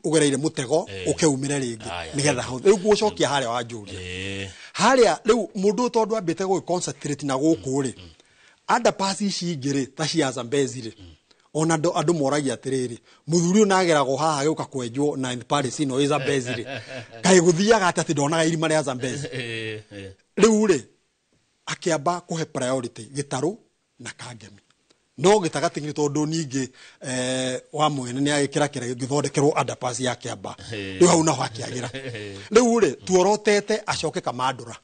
ũgereire mũtego ũkeumĩre rĩngĩ nĩgetha rĩu gũcokia harĩa wanjũria. Harĩa rĩu mũndũ tondũ ambĩte gũgĩ concentrate na gũkũ rĩ, underpass ici ingĩ rĩ ta cia Zambezi rĩ, ona andũ moragia atĩrĩrĩ, mũthuri ũyũ nageragwo haha agĩũka kwenjwo na Paris ĩno ĩ Zambezi rĩ, kaĩ gũthiaga atĩ atĩ ndonaga irima rĩa Zambezi. Rĩu rĩ akĩamba kũhe priority gĩtarũ na Kangemi. No gĩtagatĩ nĩ tondũ ningĩ wa mwene nĩ agĩkĩra kĩra gĩthondekerwo underpass ya Kĩamba. Rĩu hau naho akĩagĩra. Rĩu rĩ tuorotete acoke Kamandũra.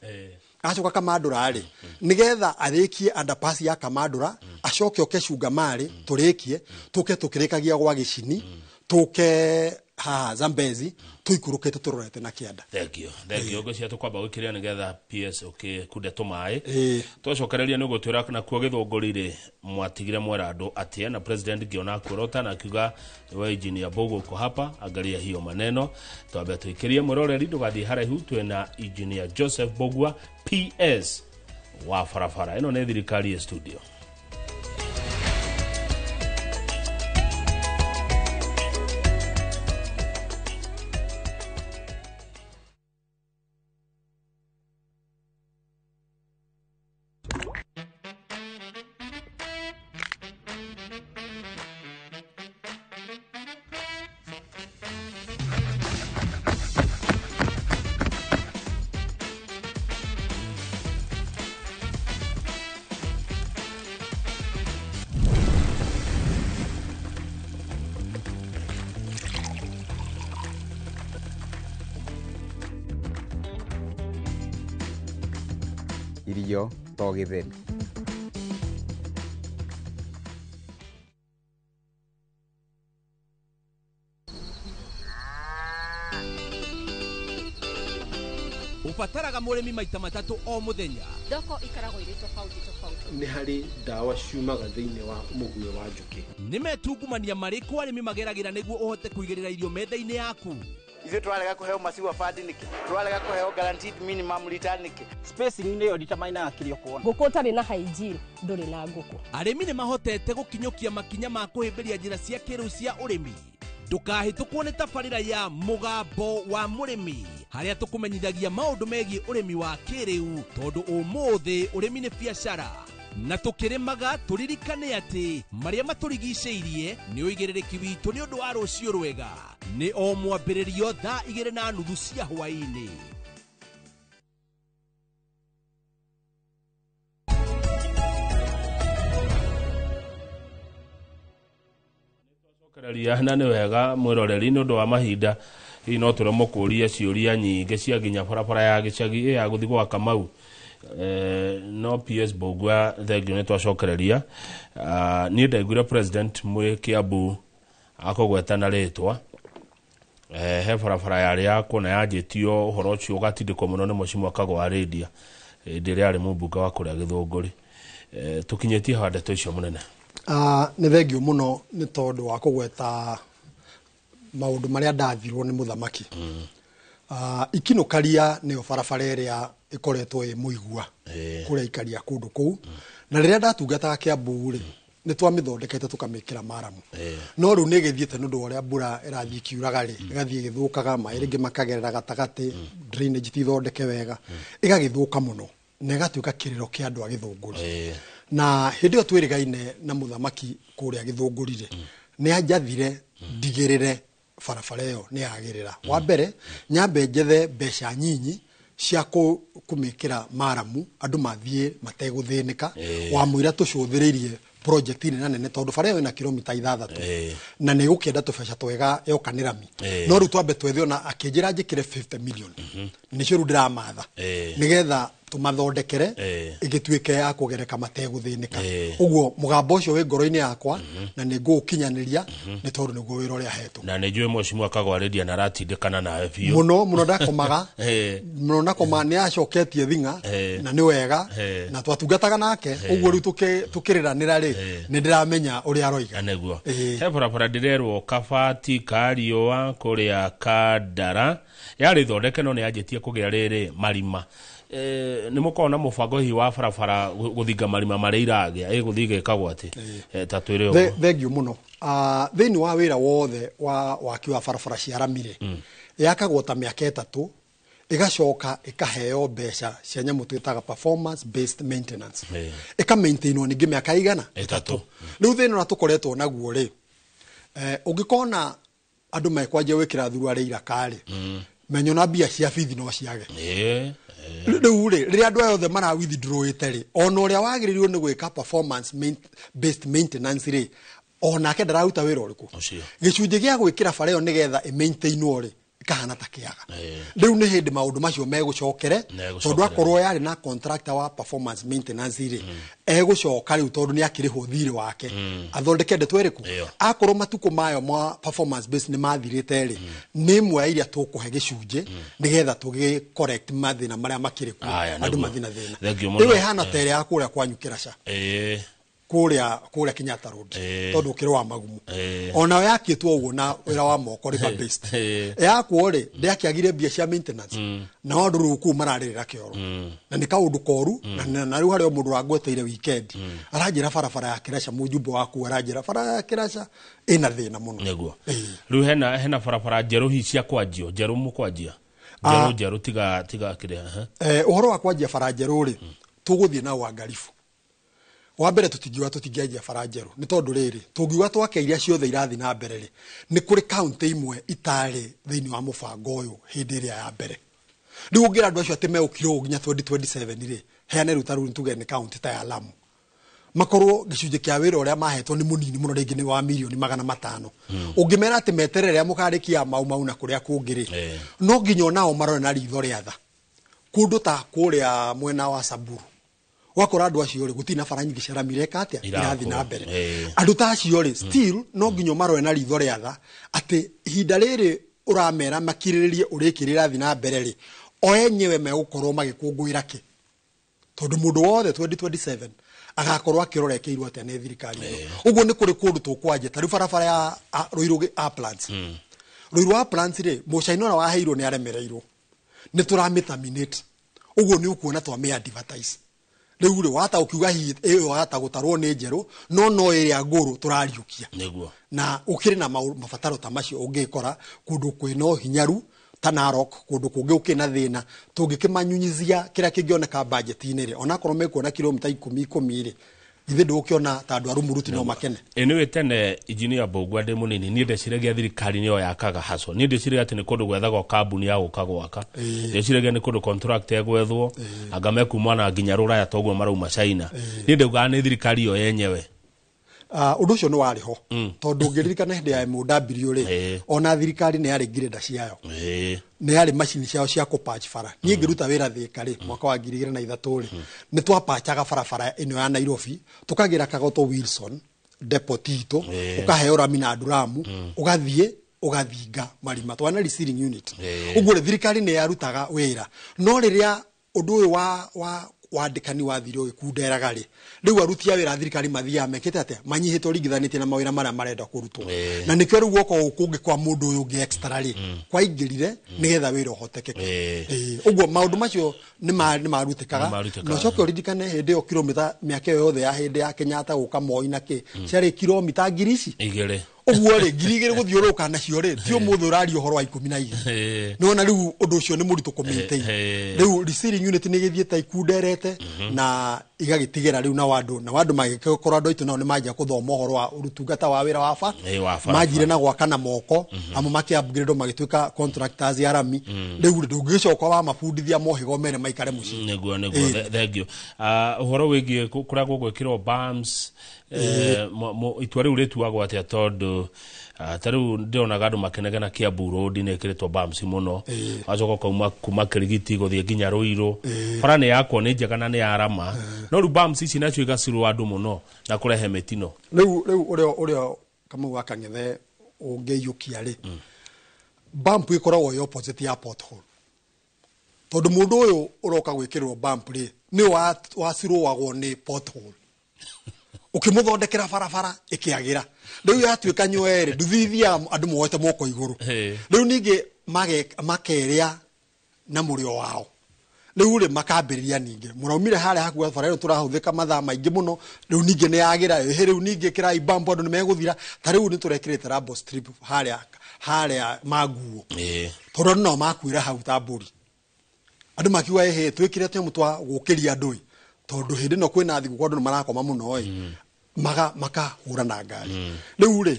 Acoka Kamandũra rĩ, nĩgetha arĩkie underpass ya Kamandũra, acoke oke Cungamarĩ tũrĩkie, tũke tũkĩrĩkagia gwa Gĩcini, tũke haha Zambezi, tũikũrũkĩte tũrorete na kĩanda. Thank you. Thank you. Ngwĩciria tũkwamba gwĩkĩrĩra nĩgetha PS ũkĩkunde tũmaĩ. Twacokereria nĩ ũgũtwĩra nakuo Gĩthũngũri rĩ, mwatigire mwera andũ atĩa, na president ngĩona akuorota na akiuga we engineer Mbogo uko hapa, angalia hiyo maneno. Twambe twĩkĩrie mwĩroreri ndũgathiĩ haraihu, twĩna engineer Joseph Mbugua PS wa barabara. Ĩno nĩ thirikari ya studio. Irio to gĩtheri. Ũbataraga mũrĩmi maita matatũ o mũthenya. Thoko ikaragwo irĩ tofauti tofauti. Nĩ harĩ ndawa ciumaga thĩinĩ wa mũguĩ wa njũkĩ. Nĩ metungumania marĩkũ arĩmi mageragĩra nĩguo ũhote kũigĩrĩra irio metha-inĩ yaku? Ithuĩ tũrarega kũheo maciwa bandi nĩkĩ? Tũrarega kũheo guaranteed minimum return nĩkĩ? Spacing nĩyo determinaga kĩrĩa ũkuona. Ngũkũ ũtarĩ na hygiene ndũrĩ na ngũkũ. Arĩmi nĩ mahotete gũkinyũkia makinya ma kũhĩmbĩria njĩra cia kĩrĩu cia ũrĩmi. Ndũkahĩtũkwo nĩ tabarĩra ya Mũgambo wa Mũrĩmi, harĩa tũkũmenyithagia maũndũ megiĩ ũrĩmi wa kĩrĩu, tondũ ũmũthĩ ũrĩmi nĩ biacara. Na tũkĩrĩmaga tũririkane atĩ marĩa matũrigicĩirie nĩ ũigĩrĩrĩki witũ nĩ ũndũ wa rũciũ rwega. Nĩ o mwambĩrĩrio thaa 2:30 cia hwaĩ-inĩ. Na nĩ wega mwĩroreri nĩ ũndũ wa mahinda hihi no tũremwo kũũria ciũria nyingĩ cia nginya barabara ya gĩcagi ya gũthiĩ gwa Kamau. No PS Mbugua thengio nĩ twacokereria. Niĩ ndaiguire president mwĩ Kiambu akũgweta na rĩtwa. He barabara yarĩ yakwo na yanjĩtio ũhoro ũcio ũgatindĩkwo mũno nĩ Mheshimiwa Kagwa Arĩndia hĩndĩ ĩrĩa arĩ mũmbunge wa kũrĩa Gĩthũngũri. Tũkinyĩtie haha ndeto icio mũnene. Nĩ thengio mũno nĩ tondũ wa kũgweta maũndũ marĩa ndathirwo nĩ mũthamaki. Ikinũkaria nĩyo barabara ĩrĩa ĩkoretwo ĩ mũigua kũrĩa ikaria kũndũ kũu. Na rĩrĩa ndatungataga Kiambu rĩ, nĩ twamĩthondekete tũkamĩkĩra maramu. No rĩu nĩ ĩgĩthiĩte nĩ ũndũ wa ũrĩa mbura ĩrathiĩ ĩkiuraga rĩ, ĩgathiĩ ĩgĩthũkaga, maĩ rĩngĩ makagerera gatagatĩ, drainage ti thondeke wega, ĩgagĩthũka mũno na ĩgatuĩka kĩrĩro kĩa andũ a Gĩthũngũri. Na hĩndĩ ĩyo twĩrĩgaine na mũthamaki kũrĩa Gĩthũngũri rĩ, nĩ anjathire ndigĩrĩre barabara ĩyo nĩ yagĩrĩra. Wa mbere nyambe njethe mbeca nyinyi cia kũmĩkĩra maramu andũ mathiĩ mategũthĩnĩka. Wamũira tũcũthĩrĩirie project nene nene tondũ bara ĩyo ĩna kilomita 6 na nĩ ĩgũkĩenda tũbeca twega yoka nĩ rami. No rĩu twambe twethe ona akĩnjĩra njĩkĩre 50 million. Nĩcio rĩu ndĩramatha nĩgetha Tũmathondekere ĩgĩtuĩke ya kũgereka mategũthĩnĩka. Ũguo mũgambo ũcio wĩ ngoro-inĩ yakwa na nĩ ngũũkinyanĩria, nĩ tondũ nĩguo wĩra ũrĩa hetwo. Na nĩ njũĩ mheshimiwa Kagwa Lydia na aratindĩkana nawe biũ. Mũno mũno, ndakomaga mũno, ndakoma nĩ acoketie thing'a na nĩ wega na twatungataga nake ũguo. Rĩu tũkĩrĩranĩra rĩ, nĩ ndĩramenya ũrĩa aroiga. Na nĩguo he barabara ndĩrerwo kabati ka riũa kũrĩa Kandara yarĩ thondeke, no nĩ yanjĩtie kũgĩa rĩrĩ marima. Nĩ mũkoragwo na mũbango hihi wa barabara gũthinga marima marĩa iragĩa ĩgũthiĩ ĩgĩkagwo atĩ? Ta twĩre ũguo. Thengiũ mũno. Thĩinĩ wa wĩra wothe wa waki wa barabara cia rami rĩ, yakagwo ta mĩaka 3, ĩgacoka ĩkaheo mbeca cia nyamũ twĩtaga performance based maintenance, ĩkamaintainwo ningĩ mĩaka igana? 3. Rĩu thĩna ũrĩa tũkoretwo naguo rĩ, ũngĩkona andũ mekwanjia gwĩkĩra thuruarĩ iraka rĩ, menya ona mbia cia bithi no ciage. Rĩu rĩ, rĩrĩa andũ aya othe mara withdrawĩte rĩ, ona ũrĩa wagĩrĩirwo nĩ gwĩka performance based maintenance rĩ, onake ndararuta wĩra ũrĩkũ. Ũcio. Gĩcunjĩ gĩa gwĩkĩra bara ĩyo nĩgetha ĩmaintainwo rĩ, ĩkahana ta kĩaga. Rĩu nĩ hĩndĩ maũndũ macio megũcokere, Megũcokere. tondũ akorwo yarĩ na contractor wa performance maintenance rĩ, egũcoka rĩu tondũ nĩ akĩrĩhwo thirĩ wake, athondeke ndeto ĩrĩkũ. Ĩyo. Akorwo matukũ mayo ma performance based nĩ mathirĩte rĩ, nĩ ĩmwe ya iria tũkũhe gĩcunjĩ nĩgetha tũgĩ correct mathĩna marĩa makĩrĩ kuo, Aya, andũ nĩguo. mathiĩ na thĩna. Thank you mũno. Ĩyo ĩhana ta ĩrĩa ya kũrĩa kwanyu Kĩraca, kũrĩa Kenyatta Road, tondũ ũkĩrĩ wa magumu. Onayo yakĩtwo ũguo na wĩra wa moko, river based. Yakwo rĩ, ndĩakĩagire mbia cia maintenance, nao andũ rĩu kũu mararĩrĩra kĩoro, na nĩ kaũndũ koru. Na rĩu harĩ o mũndũ wangweteire weekend aranjĩra barabara ya Kĩraca, mũjumbe waku aranjĩra bara ya Kĩraca ĩna thĩna mũno. Nĩguo. Rĩu hena barabara njerũ hihi cia kwanjio, njerũ mũkwanjia, njerũ njerũ, tiga kĩrĩa, aha. Ũhoro wa kwanjia bara njerũ rĩ, tũgũthiĩ na ũangaribu. Wa mbere, tũtingiuga tũtingĩanjia bara njerũ, nĩ tondũ rĩrĩ, tũngiuga twake iria ciothe irathiĩ na mbere rĩ, nĩ kũrĩ kaunti imwe itarĩ thĩinĩ wa mũbango ũyũ hĩndĩ ĩrĩa ya mbere. Rĩu ũngĩra andũ acio atĩ megũkira ũũ nginya 2027 rĩ, heane rĩu ta rĩu tuge nĩ kaunti ta ya Lamu, makorwo gĩcunjĩ kĩa wĩra ũrĩa mahetwo nĩ mũnini mũno, rĩngĩ nĩ wa mirioni 500. Ũngĩmera atĩ meterere rĩrĩa mũkarĩkia mau mau na kũrĩa kũngĩ rĩ, no nginya onao marore na ritho rĩa tha. Kũndũ ta kũrĩa mwena wa Samburu, wakora andũ acio rĩ, gũtirĩ na bara nyingĩ cia rami ireka atĩa? Irakwo. Irathiĩ na mbere. Andũ ta acio rĩ, still no nginya ũmarore na ritho rĩa tha atĩ ihinda rĩrĩ ũramera makirĩrĩrie ũrĩkĩrĩ irathiĩ na mbere rĩ, o enyewe megũkorwo magĩkũngũĩra kĩ, tondũ mũndũ wothe 2027 agakorwo akĩrora ĩkĩirwo atĩa nĩ thirikari ĩno. Ũguo nĩ kũrĩ kũndũ tũkwanjia, ta rĩu barabara ya Ruiru Uplands. Ruiru Uplands rĩ, mũcaina ũrĩa waheirwo nĩ aremereirwo, nĩ tũramĩ terminate. Ũguo nĩ ũkuona twamĩ advertise rĩu rĩ, wata ũkiuga hihi ĩyo wata gũtarwo nĩ njerũ, no ĩrĩa ngũrũ tũrariũkia. Na ũkĩrĩ na mabataro ta macio, ũngĩkora kũndũ kwĩna ũhinyaru ta Narok, kũndũ kũngĩ ũkĩrĩ na thĩna, tũngĩkĩmanyunyizia kĩrĩa kĩngĩoneka budget-inĩ rĩ, onakorwo mekuona kilomita 10 10 rĩ, githĩ ndũgũkĩona ta andũ a Rumuruti no makene? Ĩ nĩwĩ tene, injinia Mbũgua, ndĩ mũnini niĩ ndeciragia thirikari nĩyo yakaga haco. Niĩ ndĩciragia atĩ nĩ kũndũ gwethagwo kambuni ya gũka gwaka. Ndĩciragia nĩ kũndũ contract egwethwo, anga mekuma na nginya rũraya toguo marauma China. Niĩ ndaugaga nĩ thirikari yo yenyewe. Ũndũ ũcio nĩ warĩ ho, tondũ ũngĩririkana hĩndĩ ya MW rĩ, ona thirikari nĩ yarĩ ngirenda ciayo, nĩ yarĩ macini ciao cia kũpatch bara. Niĩ ngĩruta wĩra Thĩka rĩ, mwaka wa 2003 rĩ, nĩ twapachaga barabara ĩno ya Nairobi, tũkagĩra Kagoto Wilson depot itũ, ũkaheo rami na nduramu, ũgathiĩ ũgathinga marima, twana resealing unit. Ũguo rĩ, thirikari nĩ yarutaga wĩra, no rĩrĩa ũndũ ũyũ wa wandĩkani wathire ũgĩkunderaga rĩ, rĩu aruti a wĩra a thirikari mathiaga mekĩte atĩa? Manyihĩte ũringithanĩtie na mawĩra marĩa marenda kũrutwo. Na nĩkĩo rĩu guoko gũkũ kũngĩ kwa mũndũ ũyũ ũngĩ extra rĩ kwaingĩrire nĩgetha wĩra ũhotekeke. Ũguo maũndũ macio nĩ marutĩkaga. Nĩ marutĩkaga. Na ũcoke ũririkane hĩndĩ ĩyo kilomita, mĩaka ĩyo yothe ya hĩndĩ ya Kenyatta gũka Moi na kĩ, ciarĩ kilomita ngiri ici 2. Ũguo rĩ, 2000 gũthiũrũrũka nacio rĩ, ti ũmũthĩ ũraria ũhoro wa 12. Nĩwona rĩu ũndũ ũcio nĩ mũritũ kũ-maintain. Rĩu resealing unit nĩ ĩgĩthiĩte ikunderete na igagĩtigĩra rĩu na wandũ magĩkorwo andũ aitũ nao nĩ manjia kũthoma ũhoro wa ũtungata wa wĩra wa ba Wa barabara. Manjire na gwaka na moko, amwe makĩ upgrade magĩtuĩka contractors ya rami. Rĩu rĩ, ndũngĩgĩcoka wamabundithia mohĩgo mere maikare mũciĩ. Nĩguo. Thank you. Ũhoro wĩgiĩ kũrĩa gũgwĩkĩrwo bams, itua rĩu rĩtuagwo atĩa? Tondũ Ta rĩu ndĩronaga andũ makĩnegena Kiambu Road nĩ ĩkĩrĩtwo bumps mũno, wacoka ũkauma kuma Kĩrigiti gũthiĩ nginya Ruiru, bara nĩ yakwo nĩ njega na nĩ yarama, no rĩu bumps ici nacio igacirwo andũ mũno na kũrehe mĩtino. Rĩu ũrĩa Kamau wa Kang'ethe ũngĩiyũkia rĩ, bump ĩkoragwo ĩ opposite ya pothole, tondũ mũndũ ũyũ ũroka gwĩkĩrĩrwo bump rĩ, nĩ wacirũagwo nĩ pothole, ũkĩmũthondekera barabara ĩkĩagĩra, rĩu yatuĩka nywere nduthi ithiaga andũ moete moko igũrũ. Rĩu ningĩ makerĩa na mũrĩo wao, rĩu rĩ makambĩrĩria ningĩ mũraumire harĩa hakuhĩ bara ĩno tũrahũthĩka mathaa maingĩ mũno, rĩu ningĩ nĩ yagĩra ĩhĩ, rĩu ningĩ kĩrai bump andũ nĩ megũthira. Ta rĩu nĩ tũrekĩrĩte rumble strip harĩa manguo, tondũ andũ no makuĩra hau ta mbũri, andũ makiuga ĩhĩ twĩkĩre tũnyamũ twa gũkĩria andũ ĩ, tondũ hĩndĩ ĩno kwĩna thigũkũ andũ nĩ marakoma mũno ĩ, makahũra na ngari. Rĩu rĩ,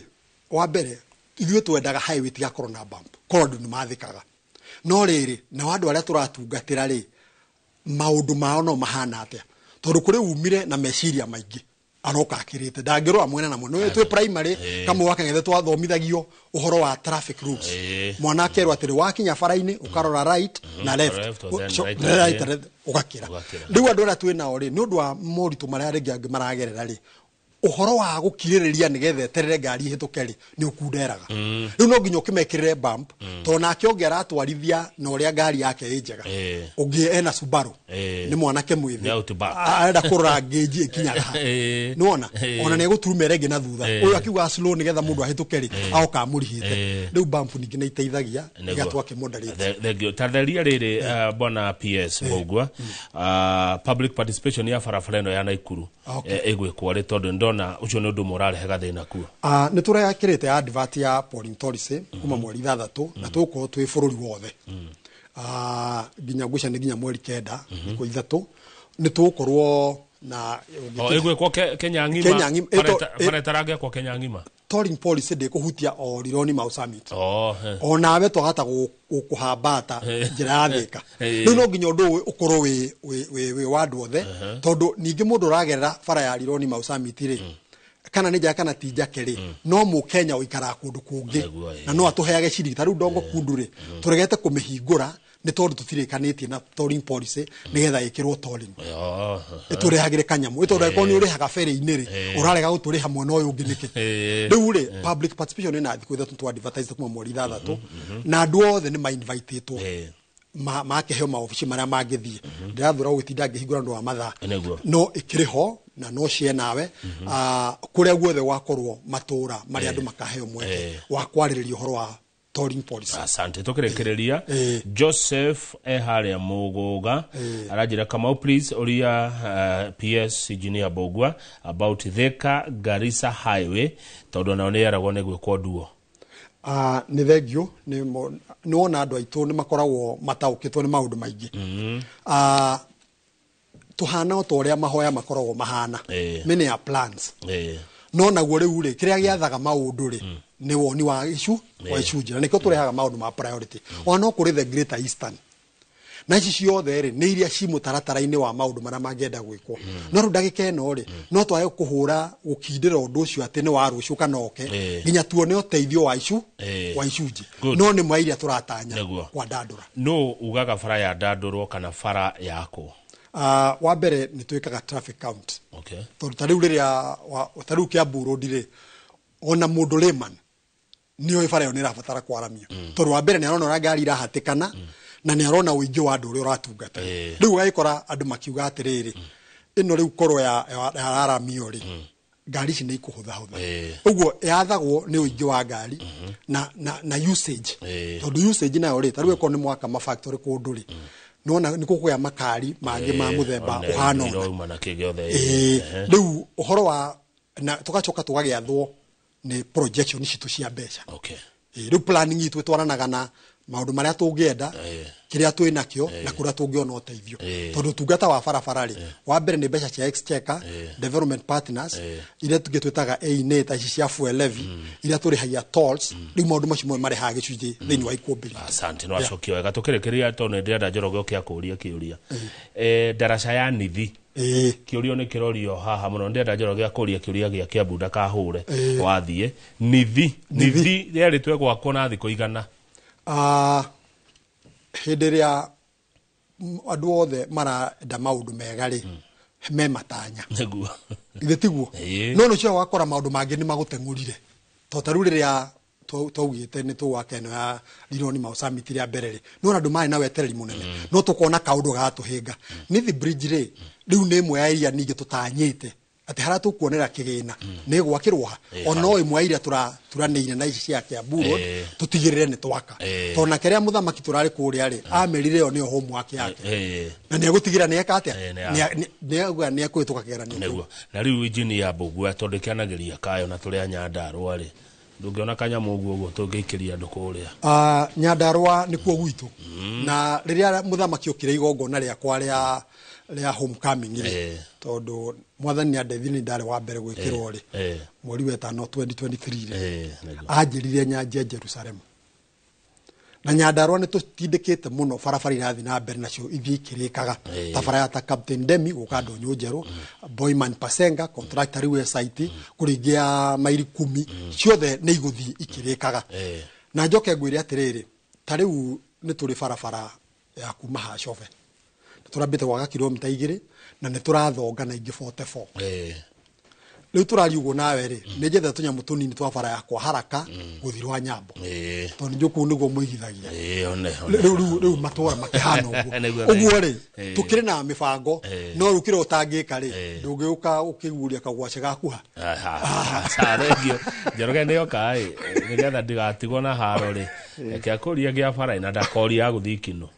wa mbere ithuĩ twendaga highway tigakorwo na bump, korwo andũ nĩ mathĩkaga, no rĩrĩ nao andũ arĩa tũratungatĩra rĩ, maũndũ mao no mahana atĩa, tondũ kũrĩ umire na meciria maingĩ aroka akĩrĩte ndangĩrora mwena na mwena. Twĩ primary, Kamau wa Kang'ethe, twathomithagio ũhoro wa traffic rules. Mwana akerwo atĩrĩ, wakinya bara-inĩ ũkarora right na left, left, or then right, right, left, ũgakĩra. Ũgakĩra. Rĩu andũ arĩa twĩ nao rĩ, nĩ ũndũ wa moritũ marĩa rĩngĩ angĩ maragerera rĩ, ũhoro wa gũkirĩrĩria nĩgetha eterere ngari ĩhĩtũke rĩ, nĩ ũkunderaga. Rĩu no nginya ũkĩmekĩrĩre bump, tondũ nake ũngĩ aratwarithia na ũrĩa ngari yake ĩ njega, ũngĩ ena Subaru, nĩ mwanake mwĩthĩ, Nĩ Outback. Arenda kũrora ngĩnji ĩkinyaga ha. Nĩwona ona nĩ egũturuma ĩrĩa ĩngĩ na thutha, ũyũ akiuga slow nĩgetha mũndũ ahĩtũke rĩ, agoka amũrihĩte. Rĩu bump ningĩ nĩ iteithagia ĩgatua akĩmoderate. Thank you. Tatheria rĩrĩ, bwana PS Mbugua, public participation ya barabara ĩno ya Naikuru ĩgwĩkwo rĩ, tondũ ndona ũcio nĩ ũndũ ũmwe ũrarehe gathĩna kuo? Nĩ tũrekĩrĩte advert ya polling policy kuma mweri 6, na tũgũkorwo twĩ bũrũri wothe nginya ngwĩcia nĩ nginya mweri 9, thikũ 3 nĩ tũgũkorwo na O ĩgwĩkwo Kenya ng'ima? Kenya ng'ima. Bara bara ĩtarangĩakwo Kenya ng'ima? Tolling policy ndĩkũhutia o Rironi Mau Summit. Oh, eh. Onawe twahota gũkũhambata njĩra ya Thĩka. Rĩu no nginya ũndũ ũyũ ũkorwo wĩ wa andũ othe, tondũ ningĩ mũndũ ũragerera bara ya Rironi Mau Summit rĩ, kana nĩ njake kana ti njake rĩ, no mũkenya ũikaraga kũndũ kũngĩ na no atũheage ciringi. Ta rĩu Ndongo Kundu rĩ, tũregete kũmĩhingũra nĩ tondũ tũtirĩkanĩtie na tolling policy nĩgetha ĩkĩrwo tolling, ĩtũrehagĩre kanyamũ, ĩtondũ angĩkorwo nĩ ũrĩhaga ferĩ-inĩ rĩ, ũrarega gũtũrĩha mwena ũyũ ũngĩ nĩkĩ? Rĩu rĩ, public participation ĩna thikũ 3, tũ advertise kuma mweri 6, na andũ othe nĩ ma-invitĩtwo, makĩheo maobici marĩa mangĩthiĩ. Ndĩrathura gũgĩtinda ngĩhingũra ũndũ wa mathaa, no ĩkĩrĩ ho na no cie nawe. Kũrĩa guothe gwakorwo matũra marĩa andũ makaheo mweke wa kwarĩrĩria ũhoro wa tolling policy. Asante. Tukirekereria, Joseph e harĩa Mũgũga aranjĩra, "Kamau, please ũria PS Engineer Mbugua about Thika Garissa Highway, tondũ nao nĩ yeragwo nĩ gwĩkwo nduo." Nĩ thengio. Nĩ wona andũ aitũ nĩ makoragwo mataũkĩtwo nĩ maũndũ maingĩ. Tũhana o ta ũrĩa mahoya makoragwo mahana, many are plans, no naguo rĩu rĩ, kĩrĩa gĩathaga maũndũ rĩ, nĩ woni wa icu wa icunjĩ, na nĩkĩo tũrehaga maũndũ ma priority. Ona no kũrĩ the Greater Eastern na ici ciothe rĩ, nĩ iria ci mũtaratara-inĩ wa maũndũ marĩa mangĩenda gwĩkwo, no rĩu ndagĩka ĩno rĩ, no twage kũhũra gũkindĩra ũndũ ũcio atĩ nĩ wa rũciũ kana oke, nginya tuone ũteithio wa icu wa icunjĩ, no nĩ mwa iria tũratanya kwandandũra. No ugaga bara ya ndandũrwo kana bara yakwo? Wa mbere nĩ twĩkaga traffic count, tondũ ta rĩu rĩrĩa ta rĩu Kiambu Road rĩ, ona mũndũ layman nĩ oĩ bara ĩyo nĩ ĩrabatara kwaramio, tondũ wa mbere nĩ arona ũrĩa ngari irahatĩkana na nĩ arona ũingĩ wa andũ ũrĩa ũratungata. Rĩu ũgagĩkora andũ makiuga atĩrĩrĩ, ĩno rĩu korwo yararamio rĩ, ngari ici nĩ ikũhũthahũtha. Ũguo yathagwo nĩ ũingĩ wa ngari na usage, tondũ usage nayo rĩ, ta rĩu ĩkorwo nĩ mwaka mafactory kũndũ rĩ, nona nĩ kũgĩa makari mangĩ ma mũthemba ũhana ũna. Ũrauma na kĩ gĩothe. Rĩu ũhoro wa na tũgacoka tũgagĩathwo nĩ projection citũ cia mbeca. Rĩu planning itũ ĩtwaranaga na Maũndũ marĩa tũngĩenda, kĩrĩa twĩ nakĩo na kũrĩa tũngĩona ũteithio, tondũ ũtungata wa barabara rĩ, wa mbere nĩ mbeca cia exchequer, development partners iria tũngĩ twĩtaga AINA, ta ici cia fuel levy iria tũrĩhagia, tolls. Rĩu maũndũ macio mothe marehaga gĩcunjĩ thĩinĩ wa ikũmbĩ ritũ. Asante, no acokia wega. Tũkĩrĩkĩria, tondũ nĩ ndĩrenda Njoroge ũke akũrie kĩũria, ndaraca ya nithi. Kĩũrio nĩ kĩrorio haha mũno. Ndĩrenda Njoroge akũrie kĩũria gĩa Kĩambu ndakahũre. Wathiĩ nithi, nithi yerĩtwe gwakwo na thikũ igana? Hĩndĩ ĩrĩa andũ othe marenda maũndũ mega rĩ, me matanya. Ithe tiguo? Ĩĩ. No nĩ ũcoka ũgakora maũndũ mangĩ nĩ magũteng'ũrire, to ta rĩu rĩrĩa twaugĩte nĩ tũgwaka ĩno ya Rironi Mau Summit rĩa mbere rĩ, nĩwona andũ marĩ na wetereri mũnene, no tũkona kaũndũ gagatũhĩnga. Nithi Bridge rĩ, rĩu nĩ ĩmwe ya iria ningĩ tũtanyĩte atĩ harĩa tũkuonera kĩgĩna nĩ gwakĩrwo ha, ona o ĩmwe ya iria tũraturanĩire na ici cia Kiambu Road, tũtigĩrĩre nĩ twaka, tondũ na kĩrĩa mũthamaki tũrarĩ kũrĩa rĩ, amerire ĩyo nĩyo homework yake na nĩ egũtigĩra nĩ eka atĩa, nĩ nĩ ekũhĩtũka kĩgeranio kĩu. Nĩguo. Na rĩu injinia Mbũgua, tondũ kĩanagĩria kayo na tũrĩ a Nyandarũa rĩ, ndũngĩona kanyamũ ũguo ũguo tũngĩikĩria andũ kũrĩa? Nyandarũa nĩkuo gwitũ, na rĩrĩa mũthamaki okire igongona rĩakwa rĩa homecoming rĩ, tondũ mwathani nĩ andeithire, nĩ ndarĩ wa mbere gwĩkĩrwo rĩ, mweri wa ĩtano 2023 rĩ, anjĩrire nyanjie Jerusalem na Nyandarũa. Nĩ tũtindĩkĩte mũno barabara irathiĩ na mbere nacio ithiĩ ikĩrĩkaga, ta bara ya ta Captain Demi gũka Ndũnyũ Njerũ, Boyman Pasenga contractor rĩu e site, kũrĩ ingĩ ya mairi 10, ciothe nĩ igũthiĩ ikĩrĩkaga. Na njoke ngwĩre atĩrĩrĩ, ta rĩu nĩ tũrĩ barabara ya kuma Hacove, nĩ tũrambĩte gwaka kilomita 2 na nĩ tũrathonga na ingĩ 44. Rĩu tũraria ũguo nawe rĩ, nĩ njetha tũnyamũ tũnini twa bara ya kwa haraka gũthiĩ rwa Nyambo, tondũ nĩ kũu nĩguo mũigithagia. One, one. Rĩu matũra makĩhana ũguo. Ũguo rĩ, tũkĩrĩ na mĩbango, no rĩu kĩrĩa ũtangĩka rĩ, ndũngĩũka ũkĩguria kagwace gaku ha. Thengio Njoroge, nĩ oka ĩ, nĩgetha ndigatigwo na haro rĩ, reke akũria gĩa bara na ndakoria ya gũthiĩ Ikinũ.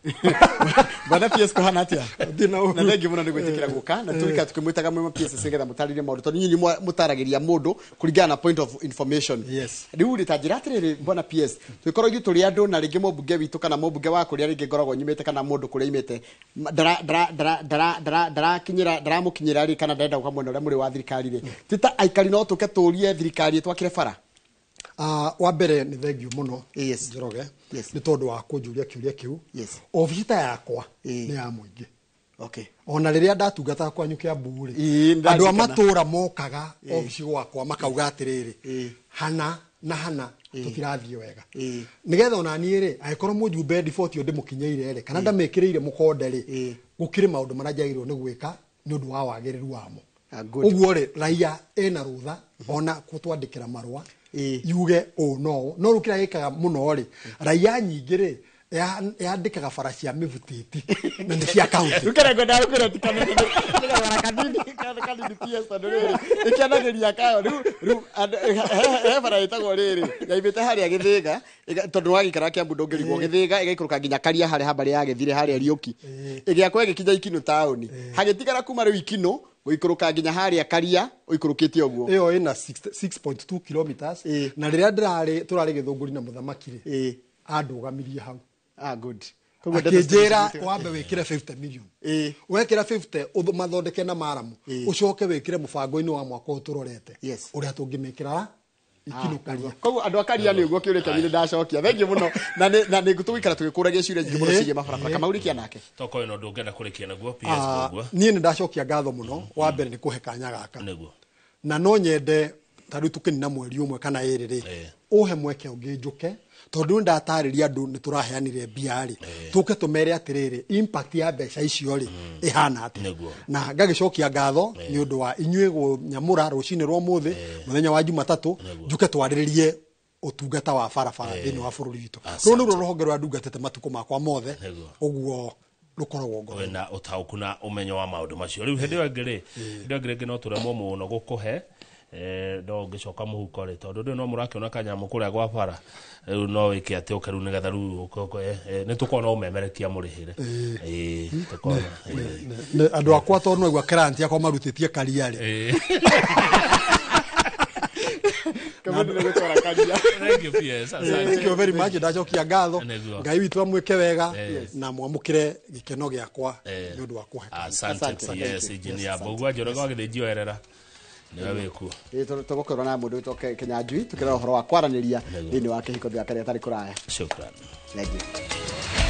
Bwana PS, kuhana atia? Na thengiũ mũno nĩ gwĩtĩkĩra gũka na tũrika tũkĩmwĩtaga mwĩ PS nĩgetha mũtarĩrie maũndũ, tondũ inyuĩ nĩ mũtaragĩria mũndũ kũringana na point of information. Rĩu rĩ, ta njĩra atĩrĩrĩ, bwana PS, tũgĩkorwo ithuĩ tũrĩ andũ na rĩngĩ mũmbunge witũ kana mũmbunge wa kũrĩa rĩngĩ ngoragwo nyumĩte kana mũndũ kũrĩa imĩte ndarakinyĩra, ndaramũkinyĩra rĩ, kana ndarenda gũka mwena ũrĩa mũrĩ wa thirikari rĩ, ti ta aikari no tũke tũrie thirikari ĩtwakĩre bara? Wa mbere nĩ thengio mũno, Njoroge, nĩ tondũ wa kũnjũria kĩũria kĩu. Obici ta yakwa nĩ ya mũingĩ. Ona rĩrĩa ndatungataga kwanyu Kĩambu rĩ, andũ a Ndarikana. matũra mokaga obici gwakwa makauga atĩrĩrĩ, hana na hana tũtirathiĩ wega, nĩgetha ona niĩ rĩ, angĩkorwo mũjumbe ndiboti ĩyo ndĩmũkinyĩire rĩ, kana ndamĩkĩrĩire mũkonde rĩ, gũkĩrĩ maũndũ marĩa njagĩrĩirwo nĩ gwĩka nĩ ũndũ wa wagĩrĩru wamo. Ũguo rĩ, raia ĩna rũtha ona gũtwandĩkĩra marũa yuge ũũ no ũũ. No rĩu kĩrĩa gĩkaga mũno rĩ, raia nyingĩ rĩ, yandĩkaga bara cia mĩbutĩti na nĩ cia kaunti. Rĩu kĩrĩa ngwendaga gũkwĩra ti kanini, nĩ gabara kanini, kanini PS, tondũ rĩrĩ ĩkĩanagĩria kayo. Rĩu he bara ĩtagwo rĩrĩ yaimĩte harĩa Gĩthĩga, tondũ wagĩikara Kĩambu ndũngĩrigwo, Gĩthĩga ĩgaikũrũka nginya Karia harĩa hambarĩ ya Gĩthire harĩa Riũki, ĩgĩakwo ĩgĩkinya Ikinũ taũni, hagĩtigara kuma rĩu Ikinũ gũikũrũka nginya harĩa Karia ũikũrũkĩte ũguo. Ĩyo ĩna 6.2 kilometers, na rĩrĩa ndĩrarĩ tũrarĩ Gĩthũngũri na mũthamaki rĩ, andũgamirie hau. Ah, good. Koguo ndeto Akĩnjĩra citirĩ- wambe wĩkĩre 50 million, wekĩra 50 mathondeke na maramu, ũcoke wĩkĩre mũbango-inĩ wa mwaka ũyũ tũrorete ũrĩa tũngĩmĩkĩra Ikinũ Karia. Koguo andũ a Karia nĩ ũguo kĩũria kĩanyu nĩ ndacokia. Thengiũ mũno, na nĩ tũgũikara tũgĩkũragia ciũria nyingĩ mũno ciĩgiĩ mabarabara. Kamau rĩkia nake. Tokorwo ĩno ndũngĩenda kũrĩkia naguo, PS Mbũgua. Niĩ nĩ ndacokia ngatho mũno, wa mbere nĩ kũhe kanya gaka. Na no nyende ta rĩu tũkĩnina mweri ũmwe kana ĩrĩ rĩ, ũhe mweke ũngĩ njũke, tondũ nĩ ndatarĩria andũ nĩ tũraheanire mbia rĩ, tũke tũmere atĩrĩrĩ, impact ya mbeca icio rĩ, ĩhana atĩa. Na ngagĩcokia ngatho nĩ ũndũ wa inyuĩ gũnyamũra rũcinĩ rwa ũmũthĩ, mũthenya wa Jumatatũ, njuke twarĩrĩrie ũtungata wa barabara thĩinĩ wa bũrũri witũ. Rũrũ nĩruo rũhonge rũrĩa ndungatĩte matukũ makwa mothe, ũguo rũkoragwo ngoro. Wĩna ũtaũku na ũmenyo wa maũndũ macio. Rĩu hĩndĩ ĩyo ĩngĩ rĩ, hĩndĩ ĩyo ĩngĩ rĩngĩ no tũremwo mũno gũkũhe, no ũngĩcoka mũhuko rĩ, tondũ ndũĩ no mũrakĩona kanyamũ kũrĩa gwa bara rĩu, no wĩke atĩ ũke rĩu nĩgetha rĩu nĩ tũkorwo no ũmemerekia mũrĩhĩre. Tũkona. Andũ akwa, tondũ naigua client yakwa marutĩtie Karia rĩ. Kamũndũ nĩ gũtwara karia. Thank you, PS. Asante. Thank you very much, ndacokia ngatho. Nĩguo. Ngai witũ amwĩke wega Yes. na mwamũkĩre gĩkeno gĩakwa Eh. nĩ ũndũ wa kũhe. Asante. Asante. PS Engineer Mbugua Njoroge wa Gĩthĩnji Oerera nĩwe wĩkuo. Tũgũkorwo na mũndũ wĩtwo Kenyanjui tukĩrora ũhoro wa kwaranĩria thĩinĩ wa kĩhiko gĩa karĩa tarĩ kũraya. Shukran. Thank you.